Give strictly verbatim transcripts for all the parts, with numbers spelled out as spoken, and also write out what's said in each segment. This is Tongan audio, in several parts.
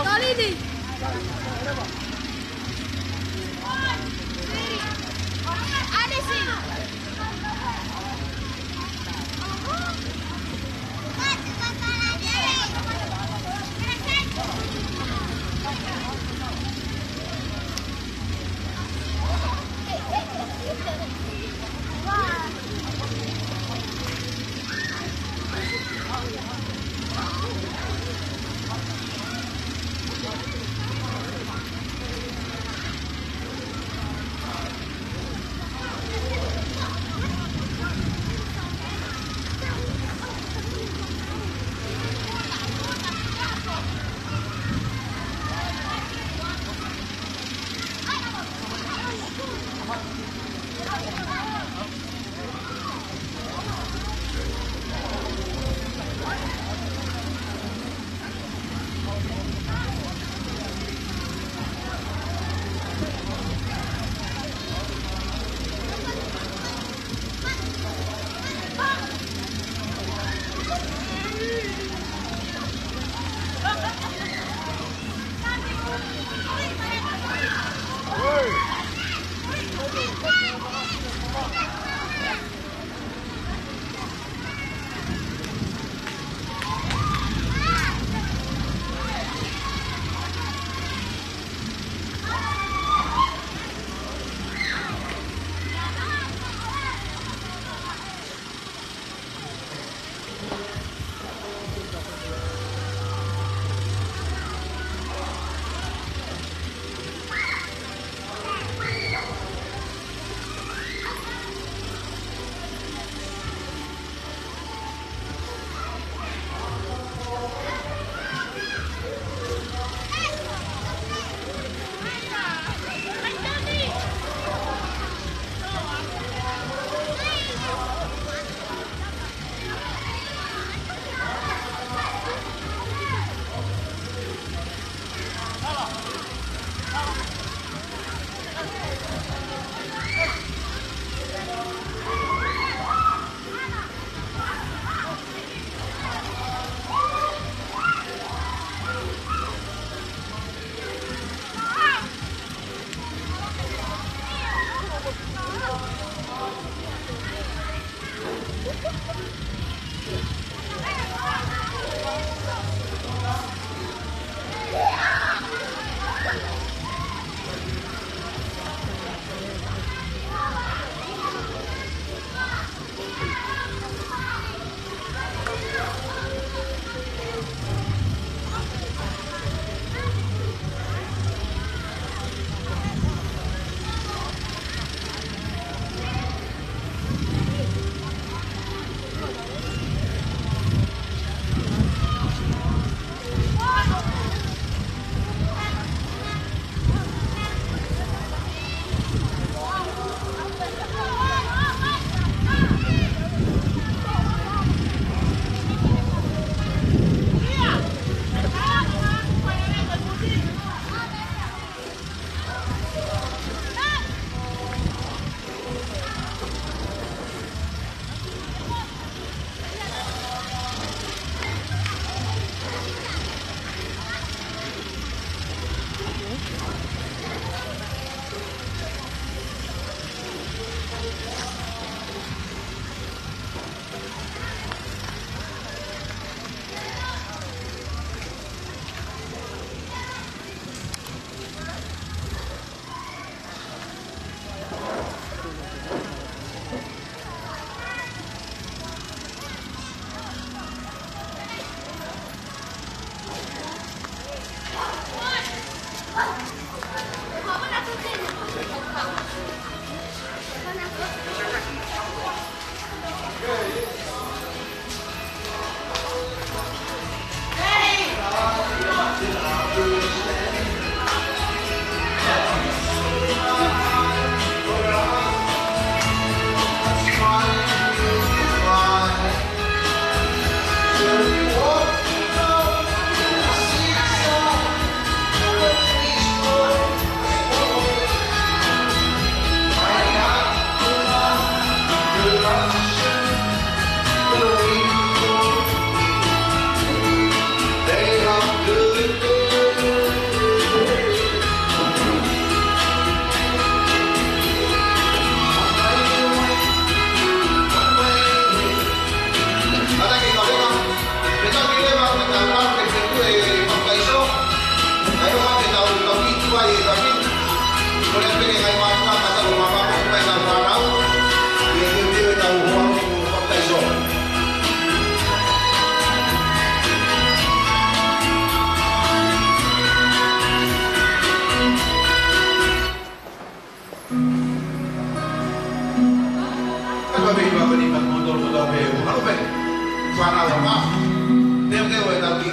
Tolini. Anisi.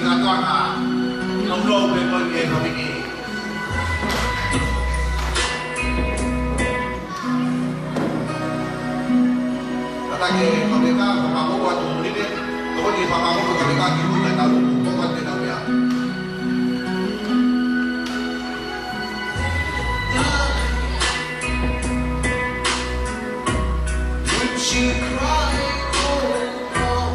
Kātoanga, nau nau pē ko e fāmili. Kātaki e kaveinga, fakamoʻo atu muli pē, tokoni fakamoʻo e kaveinga ki mui ka tau, ko ka te nau mea. Would you cry, oh, oh?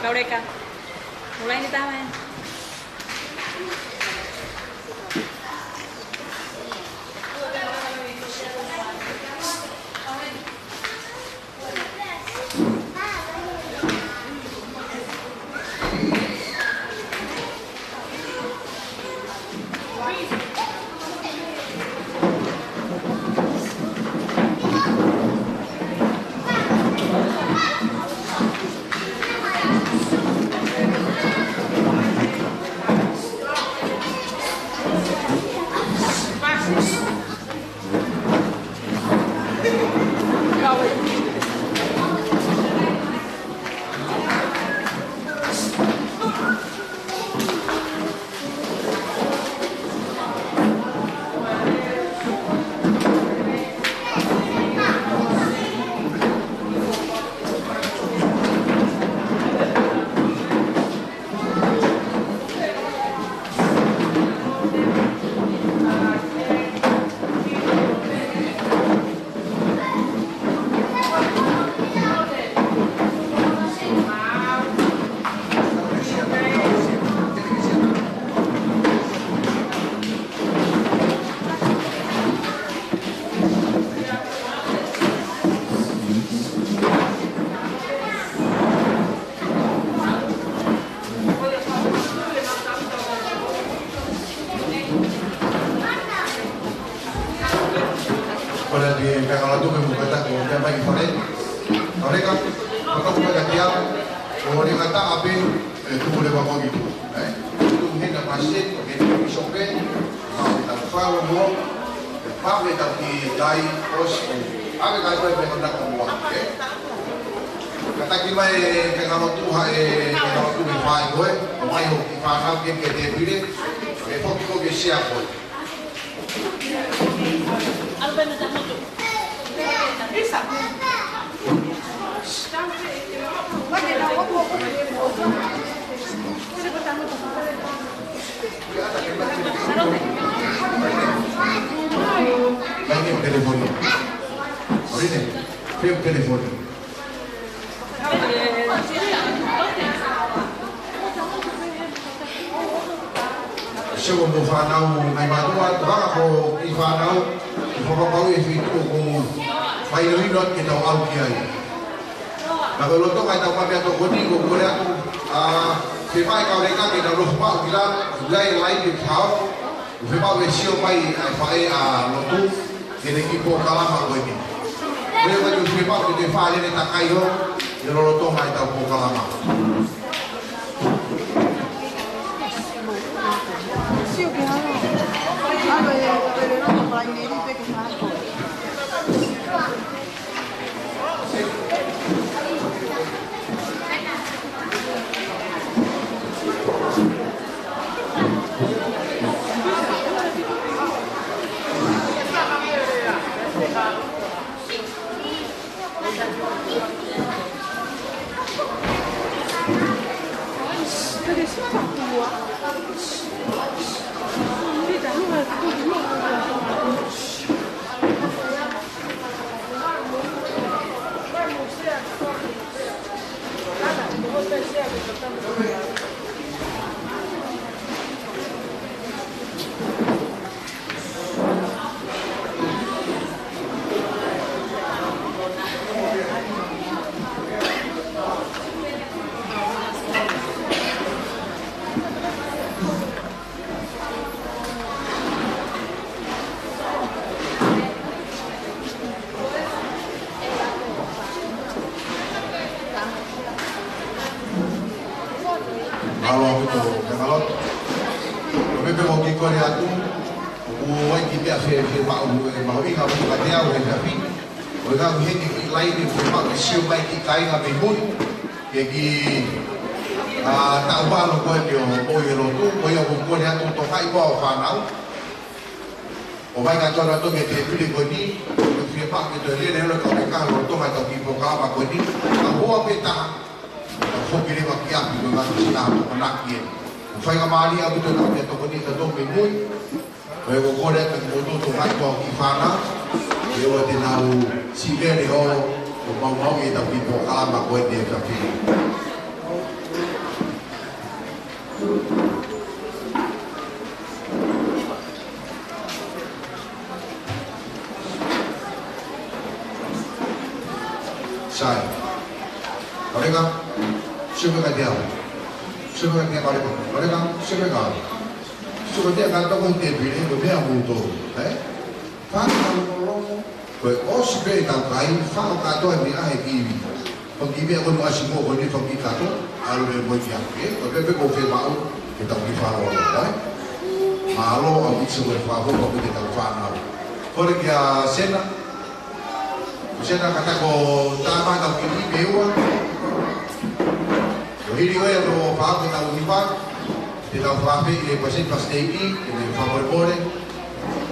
Kauleka. Mulai ni taman. Kole atu e kau Latu ke mou kātaki ʻo meʻa mai ki fale. Kauleka, fakatapu mai kiate au, ʻo leka taha pē, ʻe tuku leva koe ki tuʻa, ē? Tuku he Pea ʻoku tau kiʻi ʻai ʻosi. ʻAve kātoa e meʻa ko ena ko muʻa, ē? Kātaki mai e kāingalotu, ʻa e kāingalotu ʻoku fai ko ē, ʻomai hoʻo kiʻi fānau ki he tēpile, ke foki ko ē ki he sea ko ē. Mai ke telefoni. Orine, ke telefoni. Sio mo e fānau, ngai mātuʻa, tokanga ko e kiʻi fānau, ʻoku fakapapauʻi e feituʻu ʻoku fai ʻi loto ke tau ʻalu ki ai. Ka ko e lolotonga ʻetau meʻatokoni, ʻoku ou kole atu, ʻa, ke fai kau leka ke tau nofo maʻu ki lalo, ʻi ai e laine ʻoku hao, ʻoku fiemaʻu ke sio mai ʻa e faʻē ʻa lotu, ke ne kiʻi polokalama ko eni. Ko ia ʻoku fiemaʻu ke toe fai lele takai holo, ʻi he lolotonga ʻetau polokalama. Mālō ʻaupito, kāingalotu. Ko e meʻa pē ʻoku ou kiʻi kole atu, ʻoku ʻi ai e kiʻi meʻa fie, fiemaʻu, ʻe mahuʻinga ʻaupito kiate au he efiafi ni. Ko e ngaahi heni ki laine, fiemaʻu ke sio mai e kiʻi kāinga mei muli, ke kiʻi, ʻa, taʻu mālō ko eni ʻo moʻui he lotu, ko ia ʻoku ou kole atu, tokangaʻi koā hoʻo fānau. ʻOmai kātoa ʻo nofo ki he tēpile ko eni, ʻoku fiemaʻu ke toe lele holo e kau leka he lolotonga ʻetau kiʻi polokalama ko eni, ka ʻoua pē taha, ka foki leva ki ʻapi ko e ngaahi siʻi ʻaho Tokonaki ē. ʻOku faingamālie ʻaupito ʻetau meʻatokoni ʻatautolu mei mui, ko ia ʻoku ou kole atu kiate kimoutolu tokangaʻi koā hoʻo kiʻi fānau, ke ʻoua te nau siʻi lele holo, ʻo maumauʻi ʻetau kiʻi polokalama ko eni he efiafi ni. Sai. Kau leka, sio mai kiate au. Sio mai kiate au, kau leka. Kau leka, sio mai kiate au. Sio mai kiate au, kātoa ko e tēpile, ko e meʻa moutolu, ē? Fānau longolongo, ko e ʻosi pē ʻetau kai, fāʻo kātoa e meʻa he kiʻi, fanga kiʻi meʻa ko eni ʻasi mo ko eni fanga kiʻi kātoa, ʻalu leva mo ia ki ʻapi, ē? Ko e pē pē ʻoku fiemaʻu, ke tau kiʻi fakalongolongo, ē? Mālō ʻaupito e fakafofonga ʻo e kau fānau. Kole kia Sena, Sena, kātaki ʻo tā mai ʻetau kiʻi meʻa ua. ʻO hili ko ia ʻo fakahoko ʻetau hiva, te tau fakaafeʻi e palesiteni fakasiteiki, ke ne fakamolemole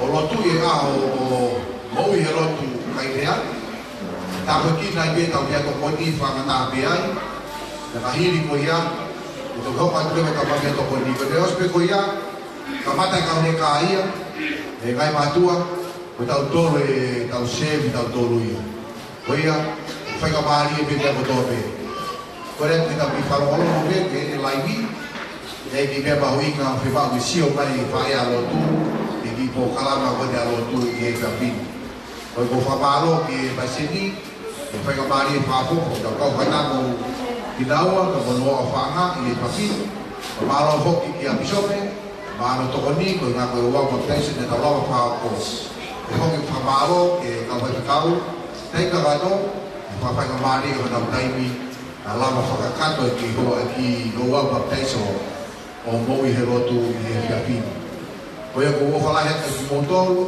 ʻo lotu ʻi he ʻaho ʻo e moʻui he lotu kai lea. Tāpuekina ai pē ʻetau meʻatokoni fakatātā pē ai. Ka hili ko ia, ʻe toki hoko atu leva ʻetau meʻatokoni. Ko e ʻosi pē ko ia, kamata e kau leka ia, ʻe ngaahi mātuʻa, ko tautolu ʻe tau sēvi tautolu ia. Ko ia, faingamālie pē meʻa kotoa pē. Kole atu ke tau kiʻi fakalongolongo pē, ke ʻi he laivi, ʻe kiʻi meʻa mahuʻinga ʻoku fiemaʻu ke sio mai e faʻē ʻa lotu, ʻi he kiʻi polokalama ko eni ʻa lotu ʻi he efiafi ni. Ko ia ʻoku ou fakamālō ki he palesiteni, ʻi he faingamālie fakafofonga, ʻetau kau faiako kinaua, kau noa ʻo fanga ʻi he efiafi ni. Fakamālō foki kia Pīsope, mo hono tokoni, ko e ʻuhinga ko e ouau papitaiso naʻa tau lava fakahoko. ʻOku ou fakamālō ki he kau faifekau, taimi kakato, ʻi he fakafaingamālie ʻo honau taimi, naʻa lava fakakakato e kiʻi hoa, e kiʻi ouau papitaiso ʻo e moʻui he lotu ʻi he efiafi ni. Ko ia ʻoku ou ʻofa lahi atu kiate kimoutolu,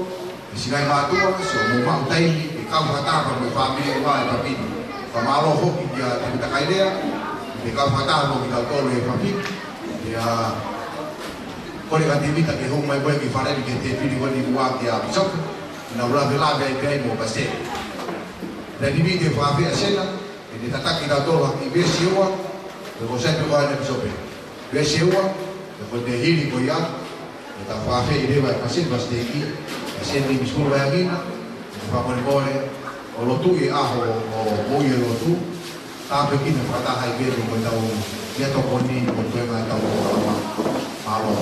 ʻe siʻi ngaahi mātuʻa, siʻomou maʻu taimi ke kau fakataha mo e fāmili ʻa e Papini. Fakamālō foki kia Tēvita Kailea, ke kau fakataha mo kitautolu ʻi he Papini. Pea kole kia Tēvita ke hū mai ko ē ki he fale ni ki he tēpile ko eni ʻoku ʻi ai ʻa Pīsope, ke nau lavelave ai pē mo Pasiteki. Pea Tēvita, fakafeʻao ʻa Sena, ʻe ne tataki kitautolu ʻaki veesi ua, pea ko Sena pē ko ʻene Pīsope. Veesi ua, pea ko e hili ko ia, ʻe tau fakafeʻao leva ʻe Pasiteki, Pasiteki, Pasiteki Misifulu Vaeangina, ʻe fakamolemole ʻo lotu ʻi he ʻaho ʻo, ʻo, ʻo e lotu, tāpuekina fakataha ai pē mo ʻetau, ʻi he tokoni mo e toenga ʻetau polokalama. Mālō.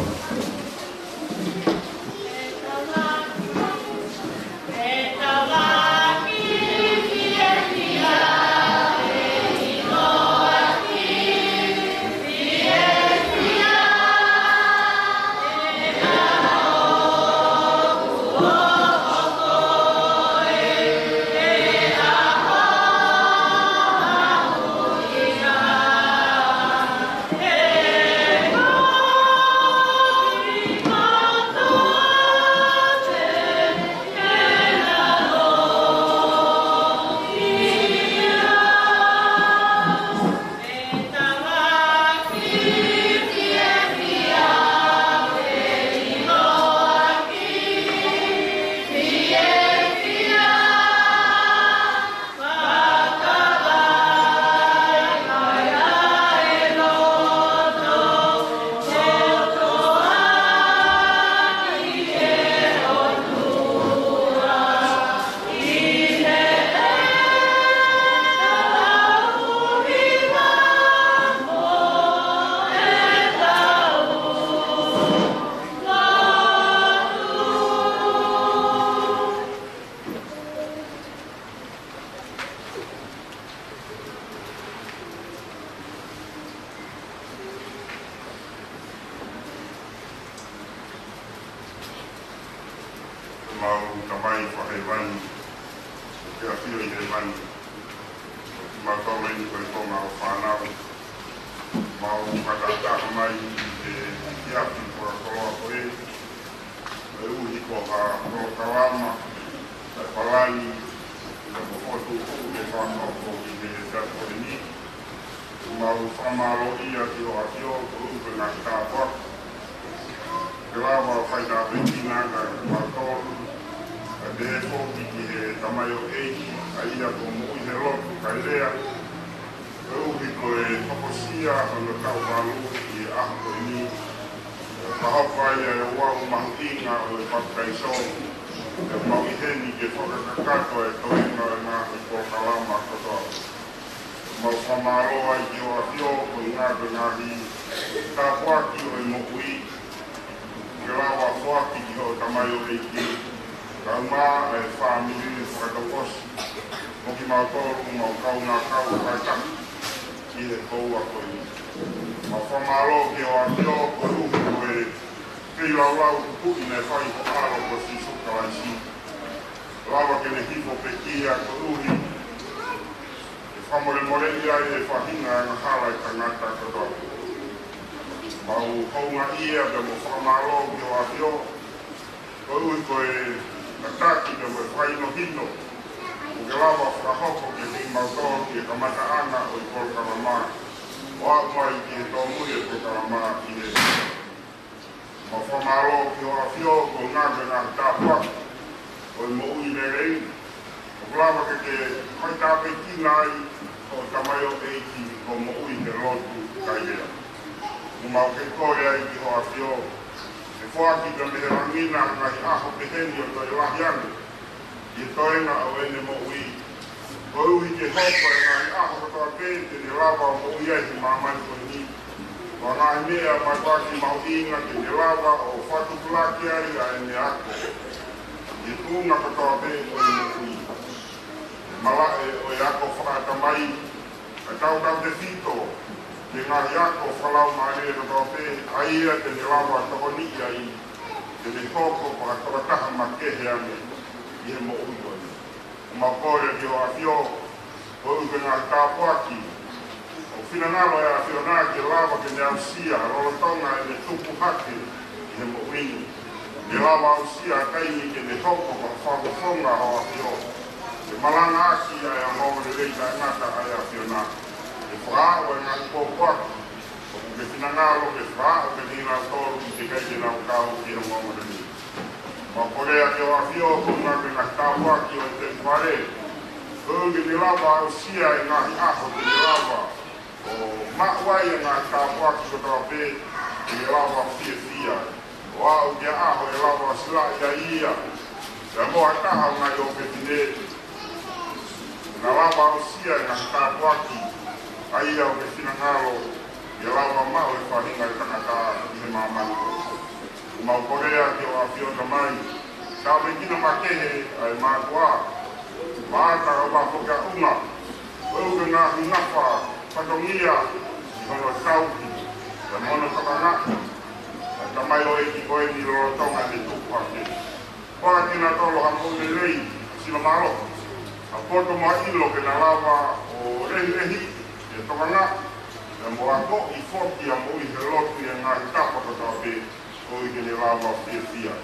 Mau Tamai fakahēvani, ʻoku ke ʻafio ʻi hēvani, ʻoku mau tau eni ko e Tonga ʻo fānau. Mau fakataha mai ʻi he efiafi fakakoloa ko ē, koeʻuhi ko ha polokalama, ʻa e palani, ʻa e mofotu, ʻoku ke fakahoko ʻi he efiafi ko eni. Mau fakamālō ia ki hoʻo ʻafio, koeʻuhi ko e ngaahi tāpuaki. Ke lava ʻo fai tāpuekina ʻa kimautolu, kae pehē foki ki he tamaioʻeiki, ʻa ia ko Moʻuihelotu Kailea, koeʻuhi ko e hokosia hono taʻu valu ʻi he ʻaho ko eni, fakahoko ai ʻa e ouau mahuʻinga ʻo e papitaiso. Pea mau ʻi heni ke fakakakato e toenga ʻo e ngaahi polokalama kotoa. Mau fakamālō ai ki hoʻo ʻafio, koeʻuhi ko e ngaahi tāpuaki ʻo e moʻui, ke lava foaki ki hoʻo tamaioʻeiki, kae ʻumaʻā e fāmili fakatouʻosi, mo kimautolu ʻoku mau kaungā kau fakataha ʻi he houa ko eni. Mau fakamālō ki hoʻo ʻafio, koeʻuhi ko e feilaulau kupuʻi naʻe fai ʻe ho ʻAlo ko Sīsū Kalaisi. Lava ke ne hifo pekia koeʻuhi ke fakamolemoleʻi ai e faʻahinga angahala ʻo e tangata kotoa. Mau houngaʻia pea mo fakamālō ki hoʻo ʻafio, koeʻuhi ko e tataki pea mo e fakahinohino ʻoku ke lava fakahoko kiate kimautolu ʻi he kamataʻanga ʻo e polokalama, ʻo aʻu mai ki he tōmui ʻo e polokalama ʻi he Mau fakamālō ki hoʻo ʻafio, koeʻuhi ko e ngaahi tāpuaki ʻo e moʻui lelei, ʻoku lava ke ke fai tāpuekina ai hoʻo tamaioʻeiki ko Moʻuihelotu Kailea. ʻOku mau kei kole ai ki hoʻo ʻafio, ke foaki pea mei he langi na ha ngaahi ʻaho pehē ni ʻo toe lahi ange ʻi he toenga ʻo ʻene moʻui, koeʻuhi ke hoko e ngaahi ʻaho kotoa pē te ne lava ʻo moʻui ai he māmani ko eni, ko e ngaahi meʻa mai paki mahuʻinga te ne lava ʻo fakatupulaki ai ʻa ʻene ako ʻi he tuʻunga kotoa pē ʻo e moʻui. Malaʻe ʻo e ako fakaʻatamai, ʻa e tautautefito ki he ngaahi ako fakalaumālie kotoa pē, ʻa ia te ne lava ʻo tokoniʻi ai, te ne hoko ko ha tokotaha makehe ange ʻi he moʻui ko eni. ʻOku mau kole ki hoʻo ʻafio, koeʻuhi ko e ngaahi tāpuaki ʻoku finangalo ʻa e ʻAfiona ke lava ke ne aʻusia lolotonga ʻene tupu hake ʻi he moʻui ni. ke lava aʻusia ha taimi ke ne hoko ko ha fakafofonga ʻo e ʻAfio, ke malangaʻaki ʻa e ongoongolelei taʻengata ʻa e ʻAfiona, ke fakaaʻu ʻa e ngaahi pōpoaki ʻoku ke finangalo ke fakaaʻu kiate kinautolu ʻoku teʻeki ai ke nau kau ki he ongoongolelei. Mau kolea ki he ʻAfio, ko e ngaahi tāpuaki ʻo e temipale, koeʻuhi ke ne lava aʻusia e ngaahi ʻaho te ne lava ʻo maʻu ai ʻa e ngaahi tāpuaki kotoa pē, ke ne lava fiefia ʻo aʻu ki he ʻaho ʻe lava ʻo silaʻi ai ia, pea mo ha taha ʻo e ngaahi ʻofefine, ke na lava aʻusia e ngaahi tāpuaki ʻa ia ʻoku ke finangalo ke lava maʻu ʻe he faʻahinga ʻo e tangata ʻi he māmani. Mau kolea ki he ʻAfio, Tamai, tāpuekina makehe ʻa e mātuʻa, maʻata, kae ʻumaʻā foki ʻa e ʻunga, koeʻuhi ko e ngaahi ngafa fatongia ʻi hono tauhi pea mo hono tokangaʻi ʻa e tamaioʻeiki ko eni lolotonga ʻene tupu hake. Fakakina tolo ha moʻui lelei, sino mālohi, ha poto mo ha ʻilo ke na lava ʻo lehilehiʻi e tokangaʻi pea mo akoʻi foki ʻa e moʻui he lotu ʻi he ngaahi tapa kotoa pē, koeʻuhi ke ne lava fiefia.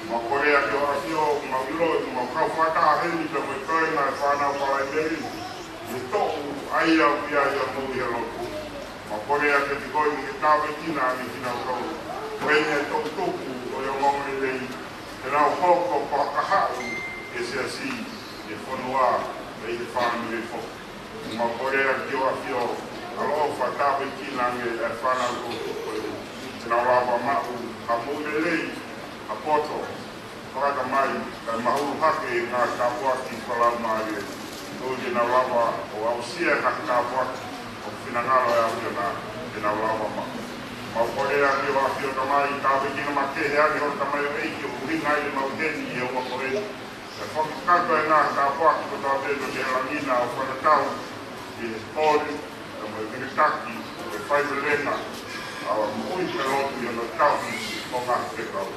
Mau kolea ki he ʻAfio, mau ʻilo ʻoku mau kau fakataha heni pea mo e toenga ʻo e fānau Palaimeli, ʻi he toʻu ʻa ia ʻoku ʻi ai ʻa e moʻui he lotu. Mau kolea kiate koe ke tāpuekina ʻa kinautolu, ko eni e toʻu tupu ʻo e ongoongolelei, ke nau hoko ko ha kahaʻu ʻi he siasi, ʻi he fonua, pea ʻi he fāmili foki. Mau kolea ki he ʻAfio, ʻaloʻofa, tāpuekina ange ʻa e fānau kotoa pē, ke nau lava maʻu ha moʻui lelei, ha poto, fakatamai, kae mahulu hake ʻi he ngaahi tāpuaki fakalaumālie, koeʻuhi ke nau lava ʻo aʻusia e ngaahi tāpuaki ʻoku finangalo ʻa e ʻAfiona ke nau lava maʻu. Mau kolea ki he ʻAfio, Tamai, tāpuekina makehe ange hono tamaioʻeiki ʻoku ʻuhinga ai ʻemau ʻi heni ʻi he ʻaho ko eni. Ke fakakakato e ngaahi tāpuaki kotoa pē, ke ne langilangiʻia ʻo fakatatau ki he pole, pea mo e venitaki ʻo e faivelenga ʻa e moʻui he lotu ʻi hono tauhi ʻo e ngaahi fekau.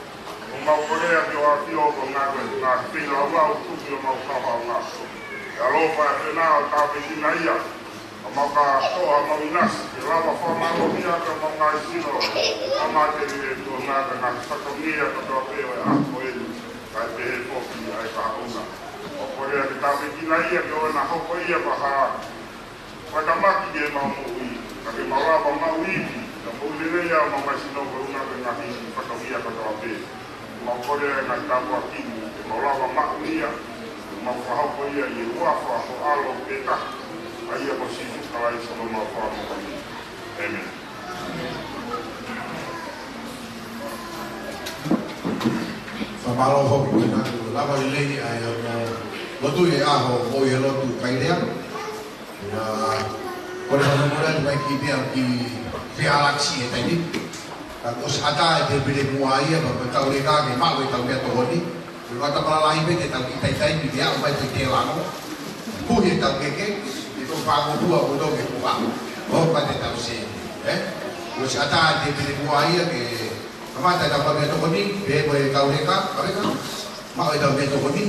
ʻOku mau kolea ki he ʻAfio, ko e ngaahi, ngaahi feilaulau tuku ʻi homau kahaʻu ngaahi. Ke ʻaloʻofa e ʻAfiona ʻo tāpuekina ia, ʻa e mau kātoa, ʻa e mau ʻinasi, ke lava fakamālohia ʻa e mau ngaahi sino, ʻa e mau tēlile tuʻunga ʻa e ngaahi fatongia kotoa pē ʻo e ʻaho ko eni, kae pehē foki ʻa e kahaʻu na. ʻOku mau kolea ke tāpuekina ia, ke ʻoua naʻa hoko ia ko ha fakatamaki ki heʻemau moʻui, ka ke mau lava maʻu ivi, ka moʻui lelei ʻa e mau ngaahi sino koeʻuhi ko e ngaahi fatongia kotoa pē. Mau kolea e ngaahi tāpuaki ni, ke mau lava maʻu ia, ke mau fakahoko ia ʻi he huafa ho ʻAlo pē taha, ʻa ia ko Sīsū Kalaisi ko homau Fakamoʻui. ʻĒmeni. Fakamālō foki ki he lava lelei ʻa e ongo lotu ʻi he ʻaho moʻui he lotu Kailea. ʻIa, ko e fakamolemole atu mai ki he ʻaho ki he fehālaaki he taimi ni. Ka kuo ʻosi ʻatā e tēpile muʻa ia, pea ko e kau leka ke maʻu ʻetau meʻatokoni. Ko e ʻatā pē lalahi pē ke tau kiʻi taimi ke aʻu mai ki he lango. Puhi ʻetau keke, ke tau fāngofua ʻo tau ke puha. ʻO mai te tau sē, ē? Kuo ʻosi ʻatā e tēpile muʻa ia ke kamata ʻetau maʻu meʻatokoni, pea ko e kau leka, kau leka maʻu ʻetau meʻatokoni,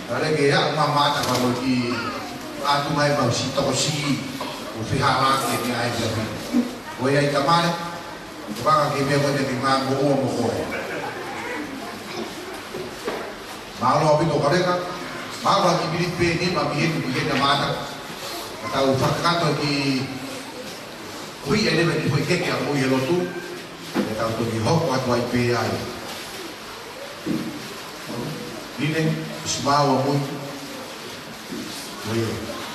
ka leke ia, ʻo mamata ka mo ki atu mai mau siʻi tokosiʻi, ʻo fehālaaki e meʻa ʻa e ʻaho ni. Ko ia ʻi tamale, tokanga ki he meʻa ko eni ke ngāue mo ʻoua mo koe. Mālō ʻaupito kau leka, mālō ʻa e kiʻi miniti pē ni, mami heni, mi heni ʻa Mata. Ka tau fakakakato ki, hui e leva ki he foʻi keke ʻa e moʻui he lotu, ke tau toki hoko atu ai pē ai. Nine, ʻosi maau ʻa mui. Ko ia.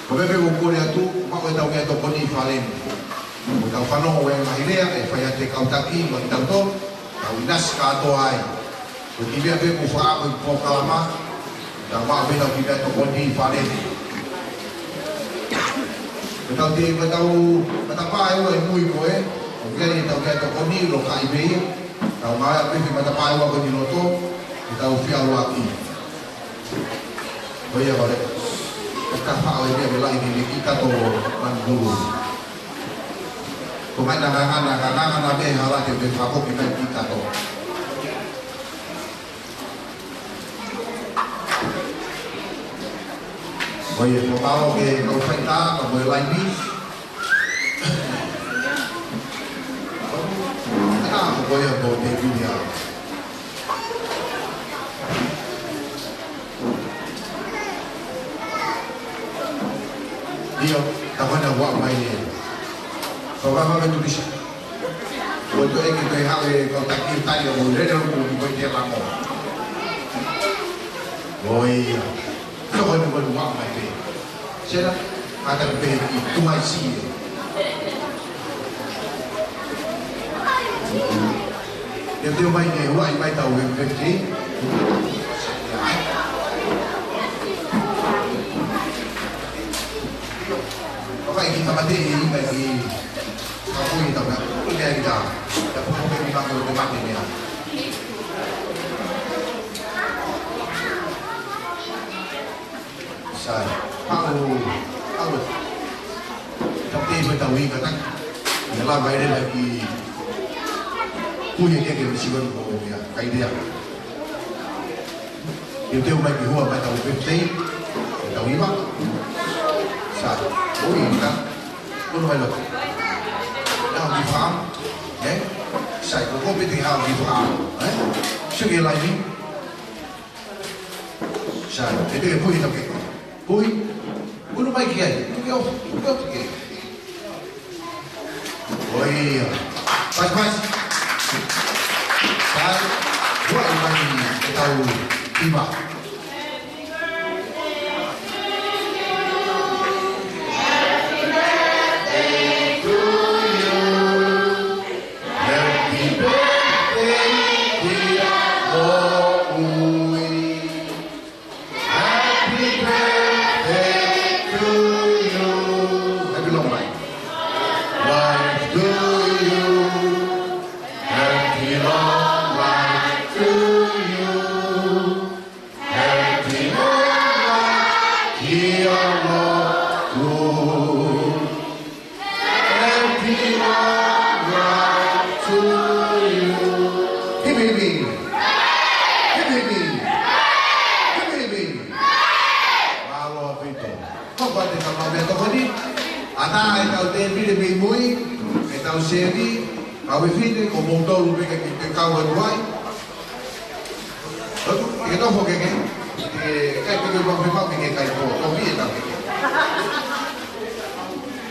Ko e meʻa pē ʻoku ou kole atu, maʻu ʻetau meʻatokoni ʻi fale ni. Ko ʻetau fanongo e ngaahi lea, ʻe fai atu e kau taki, maʻa kitautolu, tau ʻinasi kātoa ai. Ko e kiʻi meʻa pē ʻoku ou fakaʻamu ʻi he polokalama, tau maʻu pē ʻetau kiʻi meʻatokoni ʻi fale ni. Ko ʻetau te, ko ʻetau matapā ʻe ua ʻi mui ko ē, ʻoku ʻi ai ʻetau meʻatokoni, ʻoku ʻi ai pē ia. Tau ngāue pē ki he matapā ʻe ua ko eni ʻi loto, ke tau feʻaluʻaki. Ko ia kole. Ka faʻo e meʻa ke lahi ni me ki tato manulu. Ko mai na ngangana, na ngangana me hala te me fako ki mai ki tato. Ko ia, ko pao ke kau faitā, ka mo e laivi. Ka ko ia ko te pili au. ʻIo, tā ko ena ʻoku ʻomai ē. Ko e vavā me tulisa. Ko e toe ʻeke toe hau e kau taki tali ʻo lele ʻo ko e te lako. ʻOi. Sio ko ena ko ena ʻoku ʻomai pē. Sera, ata pē ki tuai si ē. Teuteu mai ke huaʻi mai tau M F T. Papai ki tamate i mai ki kapui tau na. Kuku mea ki tā. Ta kuku mea ki mako te mate mea. Sai. Haʻu, haʻu. Tau kei ko tau ika taki. Ia lava ere la ki. Kuia ke ke misi ko ko ia. Kai dia. Ia teu mai ki hua mai tau pepei. Tau ima. Sai. Ui ika. Kono mai lo. Nau ki fam. Eh? Sai. Ko ko pete hau ki fam. Eh? Sio ki lai ni. Sai, e te ke puhi tau ke. Puhi. Unu mai ki ai. Tuke ofi. Tuke ofi ke. ʻOi. Pasi, pasi. Sai. Huaʻi mai e tau ima. Happy birthday, dear Moʻui. Happy birthday to you. Happy long life. Life to you. Happy long life to you. Happy long life, dear Moʻui. Happy long life to you. Hip, hip, hip. Hip, hip, hip. Hip, hip, hip. Mālō ʻaupito. Ko pate ka mau mea tokoni. ʻAtā e tau tēpile mei mui, e tau sevi, kau e fine, ko moutolu pē ke ke kau atu ai. Lotu, ke tofo ke ke, ke kai peke mau pe mau ke ke kai po, ko mi e tau ke ke.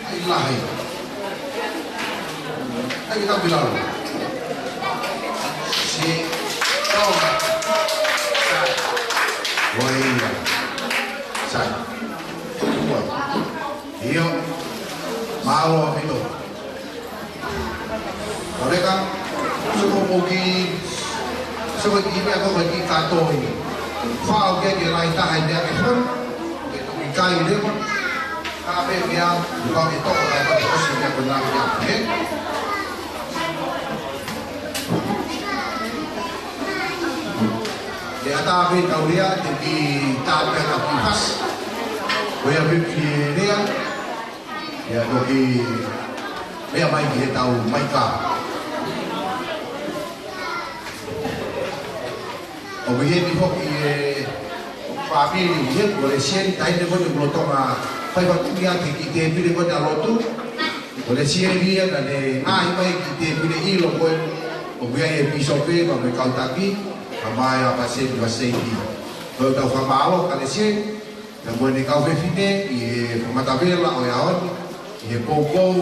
Ai lahi. Ai ke tau pilau. Si, tau. Sai. Ua ia. Sai. Ua. ʻIo. Mālō ʻaupito. Koleka, soko mo ki, soko ki meʻa ko ki kātoa. Fao ke ke lai taha i meʻa ke fon, ke toki kai leva, ka pe meʻa, ua ke toko lai ka te osi meʻa ko nā meʻa, ē? Ke ʻatā pē tau lea, te ki tā pē ka ki fasi. Ko ia pē ki lea, ia toki meʻa mai ki he tau maika. ʻOku ʻi heni foki e fāmili ʻi he, ko e lesieli, taʻahine ko eni ʻoku lolotonga fai fakuki ake ki he tēpile ko eni ʻa lotu. Ko e lesieli ia naʻa ne ngaahi mai ki he tēpile ʻilo ko ē, ʻoku ʻi ai e pīsope, pea mo e kau taki, ka mai a paseni, paseni. Ko e tau fakamālō, ka lesieli. Pea mo ʻene kau fefine ʻi he fakamatavela ʻo e ʻaho ni, ʻi he poukou,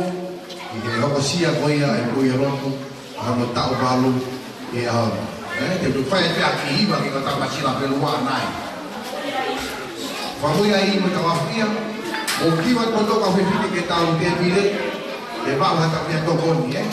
ʻi he hokosia ko ia e kui ʻa lotu, ʻa hono taʻu valu ʻi he ʻaho ni. Ē, te u fai pē ʻaki hiva ke kau tau masila pē lua nai. Fakamoʻui ai mo tau afu ia, mo kiva ko tau kau fefine ke tau tēpile, ʻe maʻu ha tau meʻa tokoni, ē?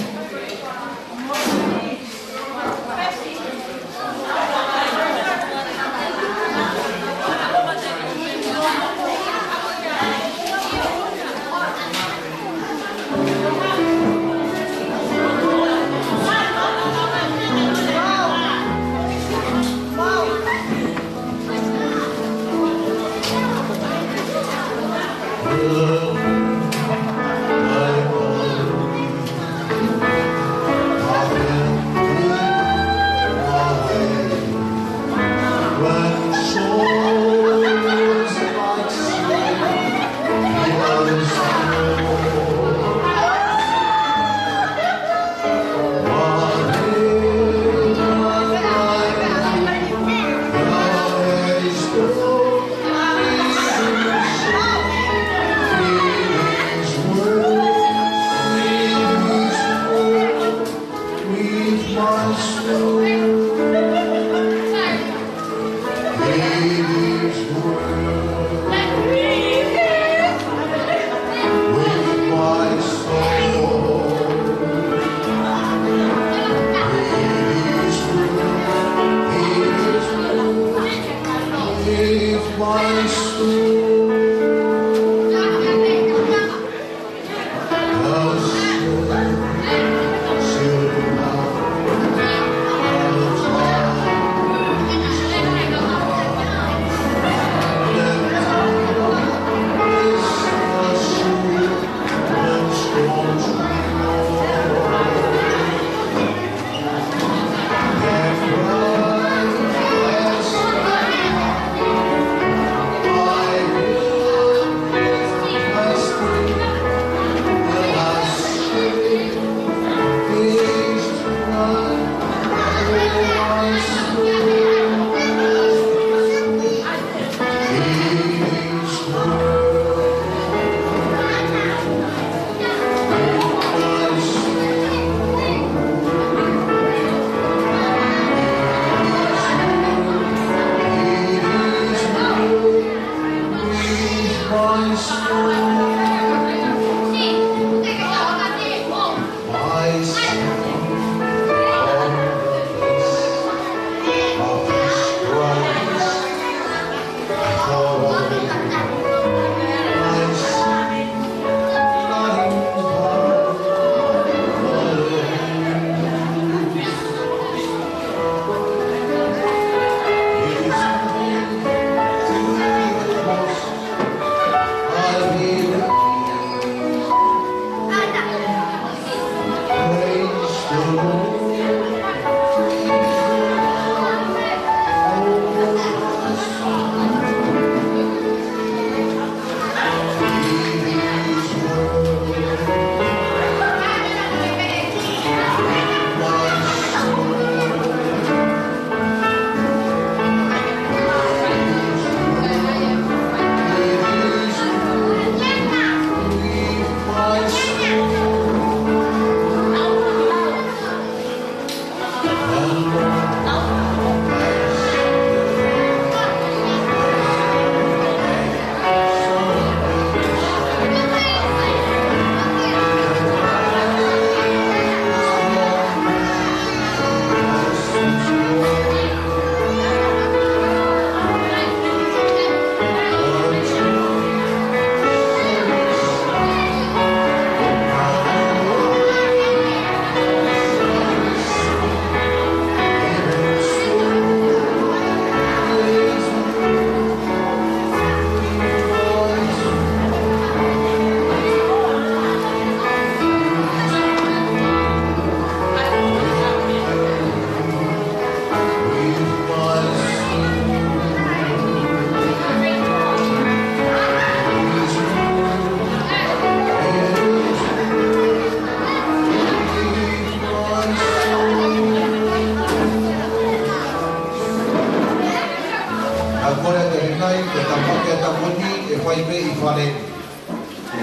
ʻetau makehe tokoni ʻe fai pē ʻi fale.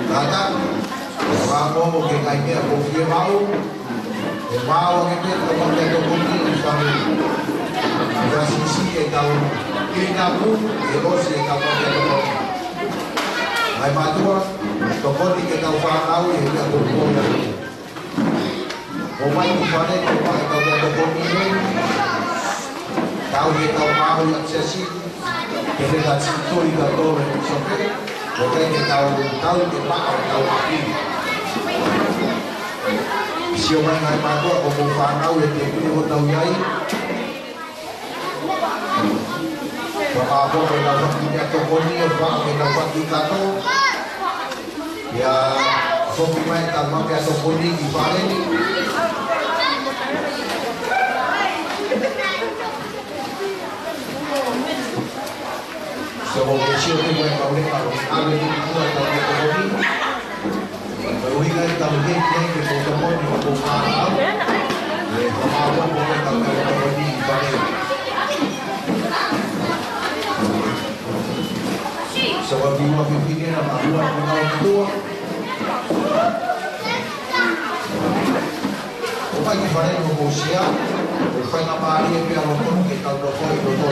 Kātaki, ʻoku ou ongoʻi ke ngaahi meʻa ʻoku fie maʻu, ʻe maʻu ange pē ʻetau makehe tokoni ʻi fale. Ka siʻisiʻi ʻetau kinapu, ʻe ʻosi ʻetau makehe tokoni. Ngaahi mātuʻa, tokoni ki heʻetau fānau ʻi he meʻa ʻoku fie maʻu. ʻOmai ki fale, ʻomai ʻetau meʻa tokoni ni. Tau ke tau maʻu ʻi he siasi. Ke ne ka titoi ka tole ni sope. ʻOku ʻikai ke tau, tau ke maʻu ʻetau ʻapi. Sio mai ngaahi mātuʻa, ko e fānau ʻe te kune ʻo tau ʻi ai. Fakapō ke nau faki meʻa tokoni, ʻo faka ke nau faki kato. ʻIo, foki mai ʻetau makehe tokoni ʻi fale ni. So, ʻoku ke sio ki he kau leka, ʻave ni ki tua ʻetau makehe tokoni. Ko e ʻuhinga ʻetau hiki ai ke tau tokoni ʻo tau fānau. ʻE, fakapō ke tau makehe tokoni ʻi fale. So, ʻoku ʻi ai e ua fifine naʻa mau ʻoatu ki tua. ʻOmai ki fale ni ʻo mou sea, ʻo fai ha mālie pea mo tonu ke tau nofo ʻi loto.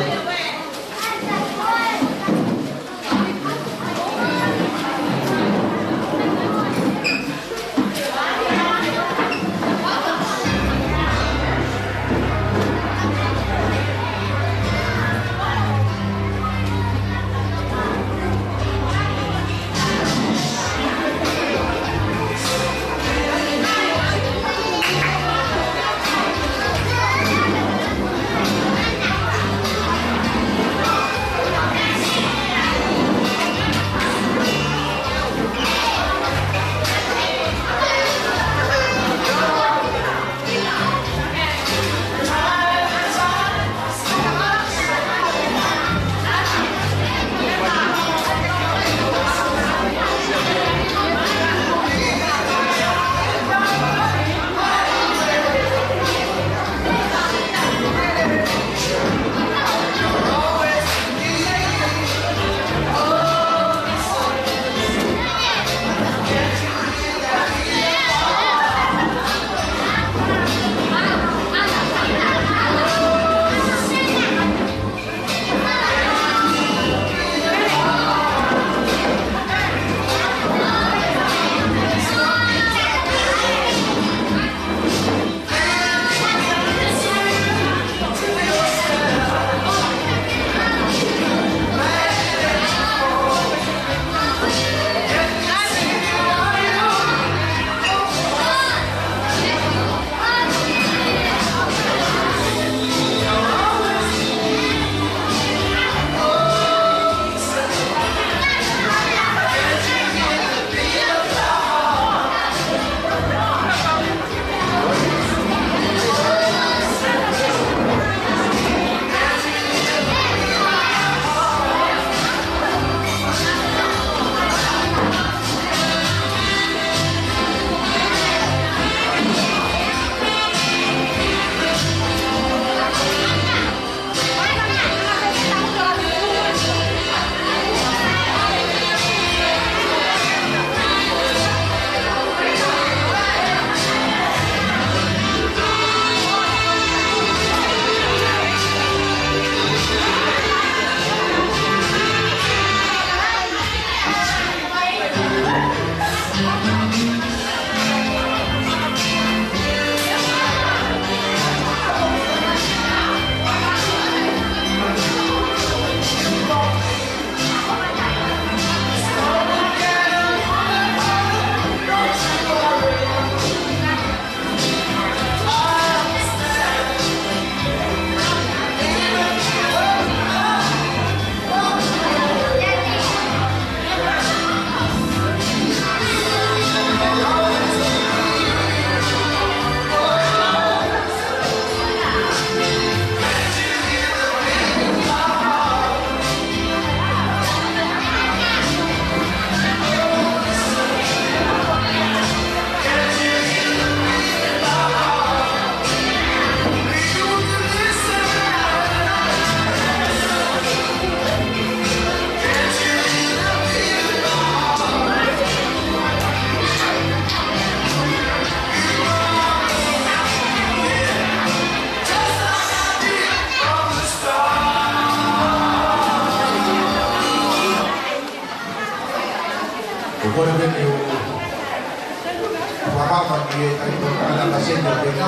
Ki he taimi ko ē ʻa e Paseni ʻo Pena,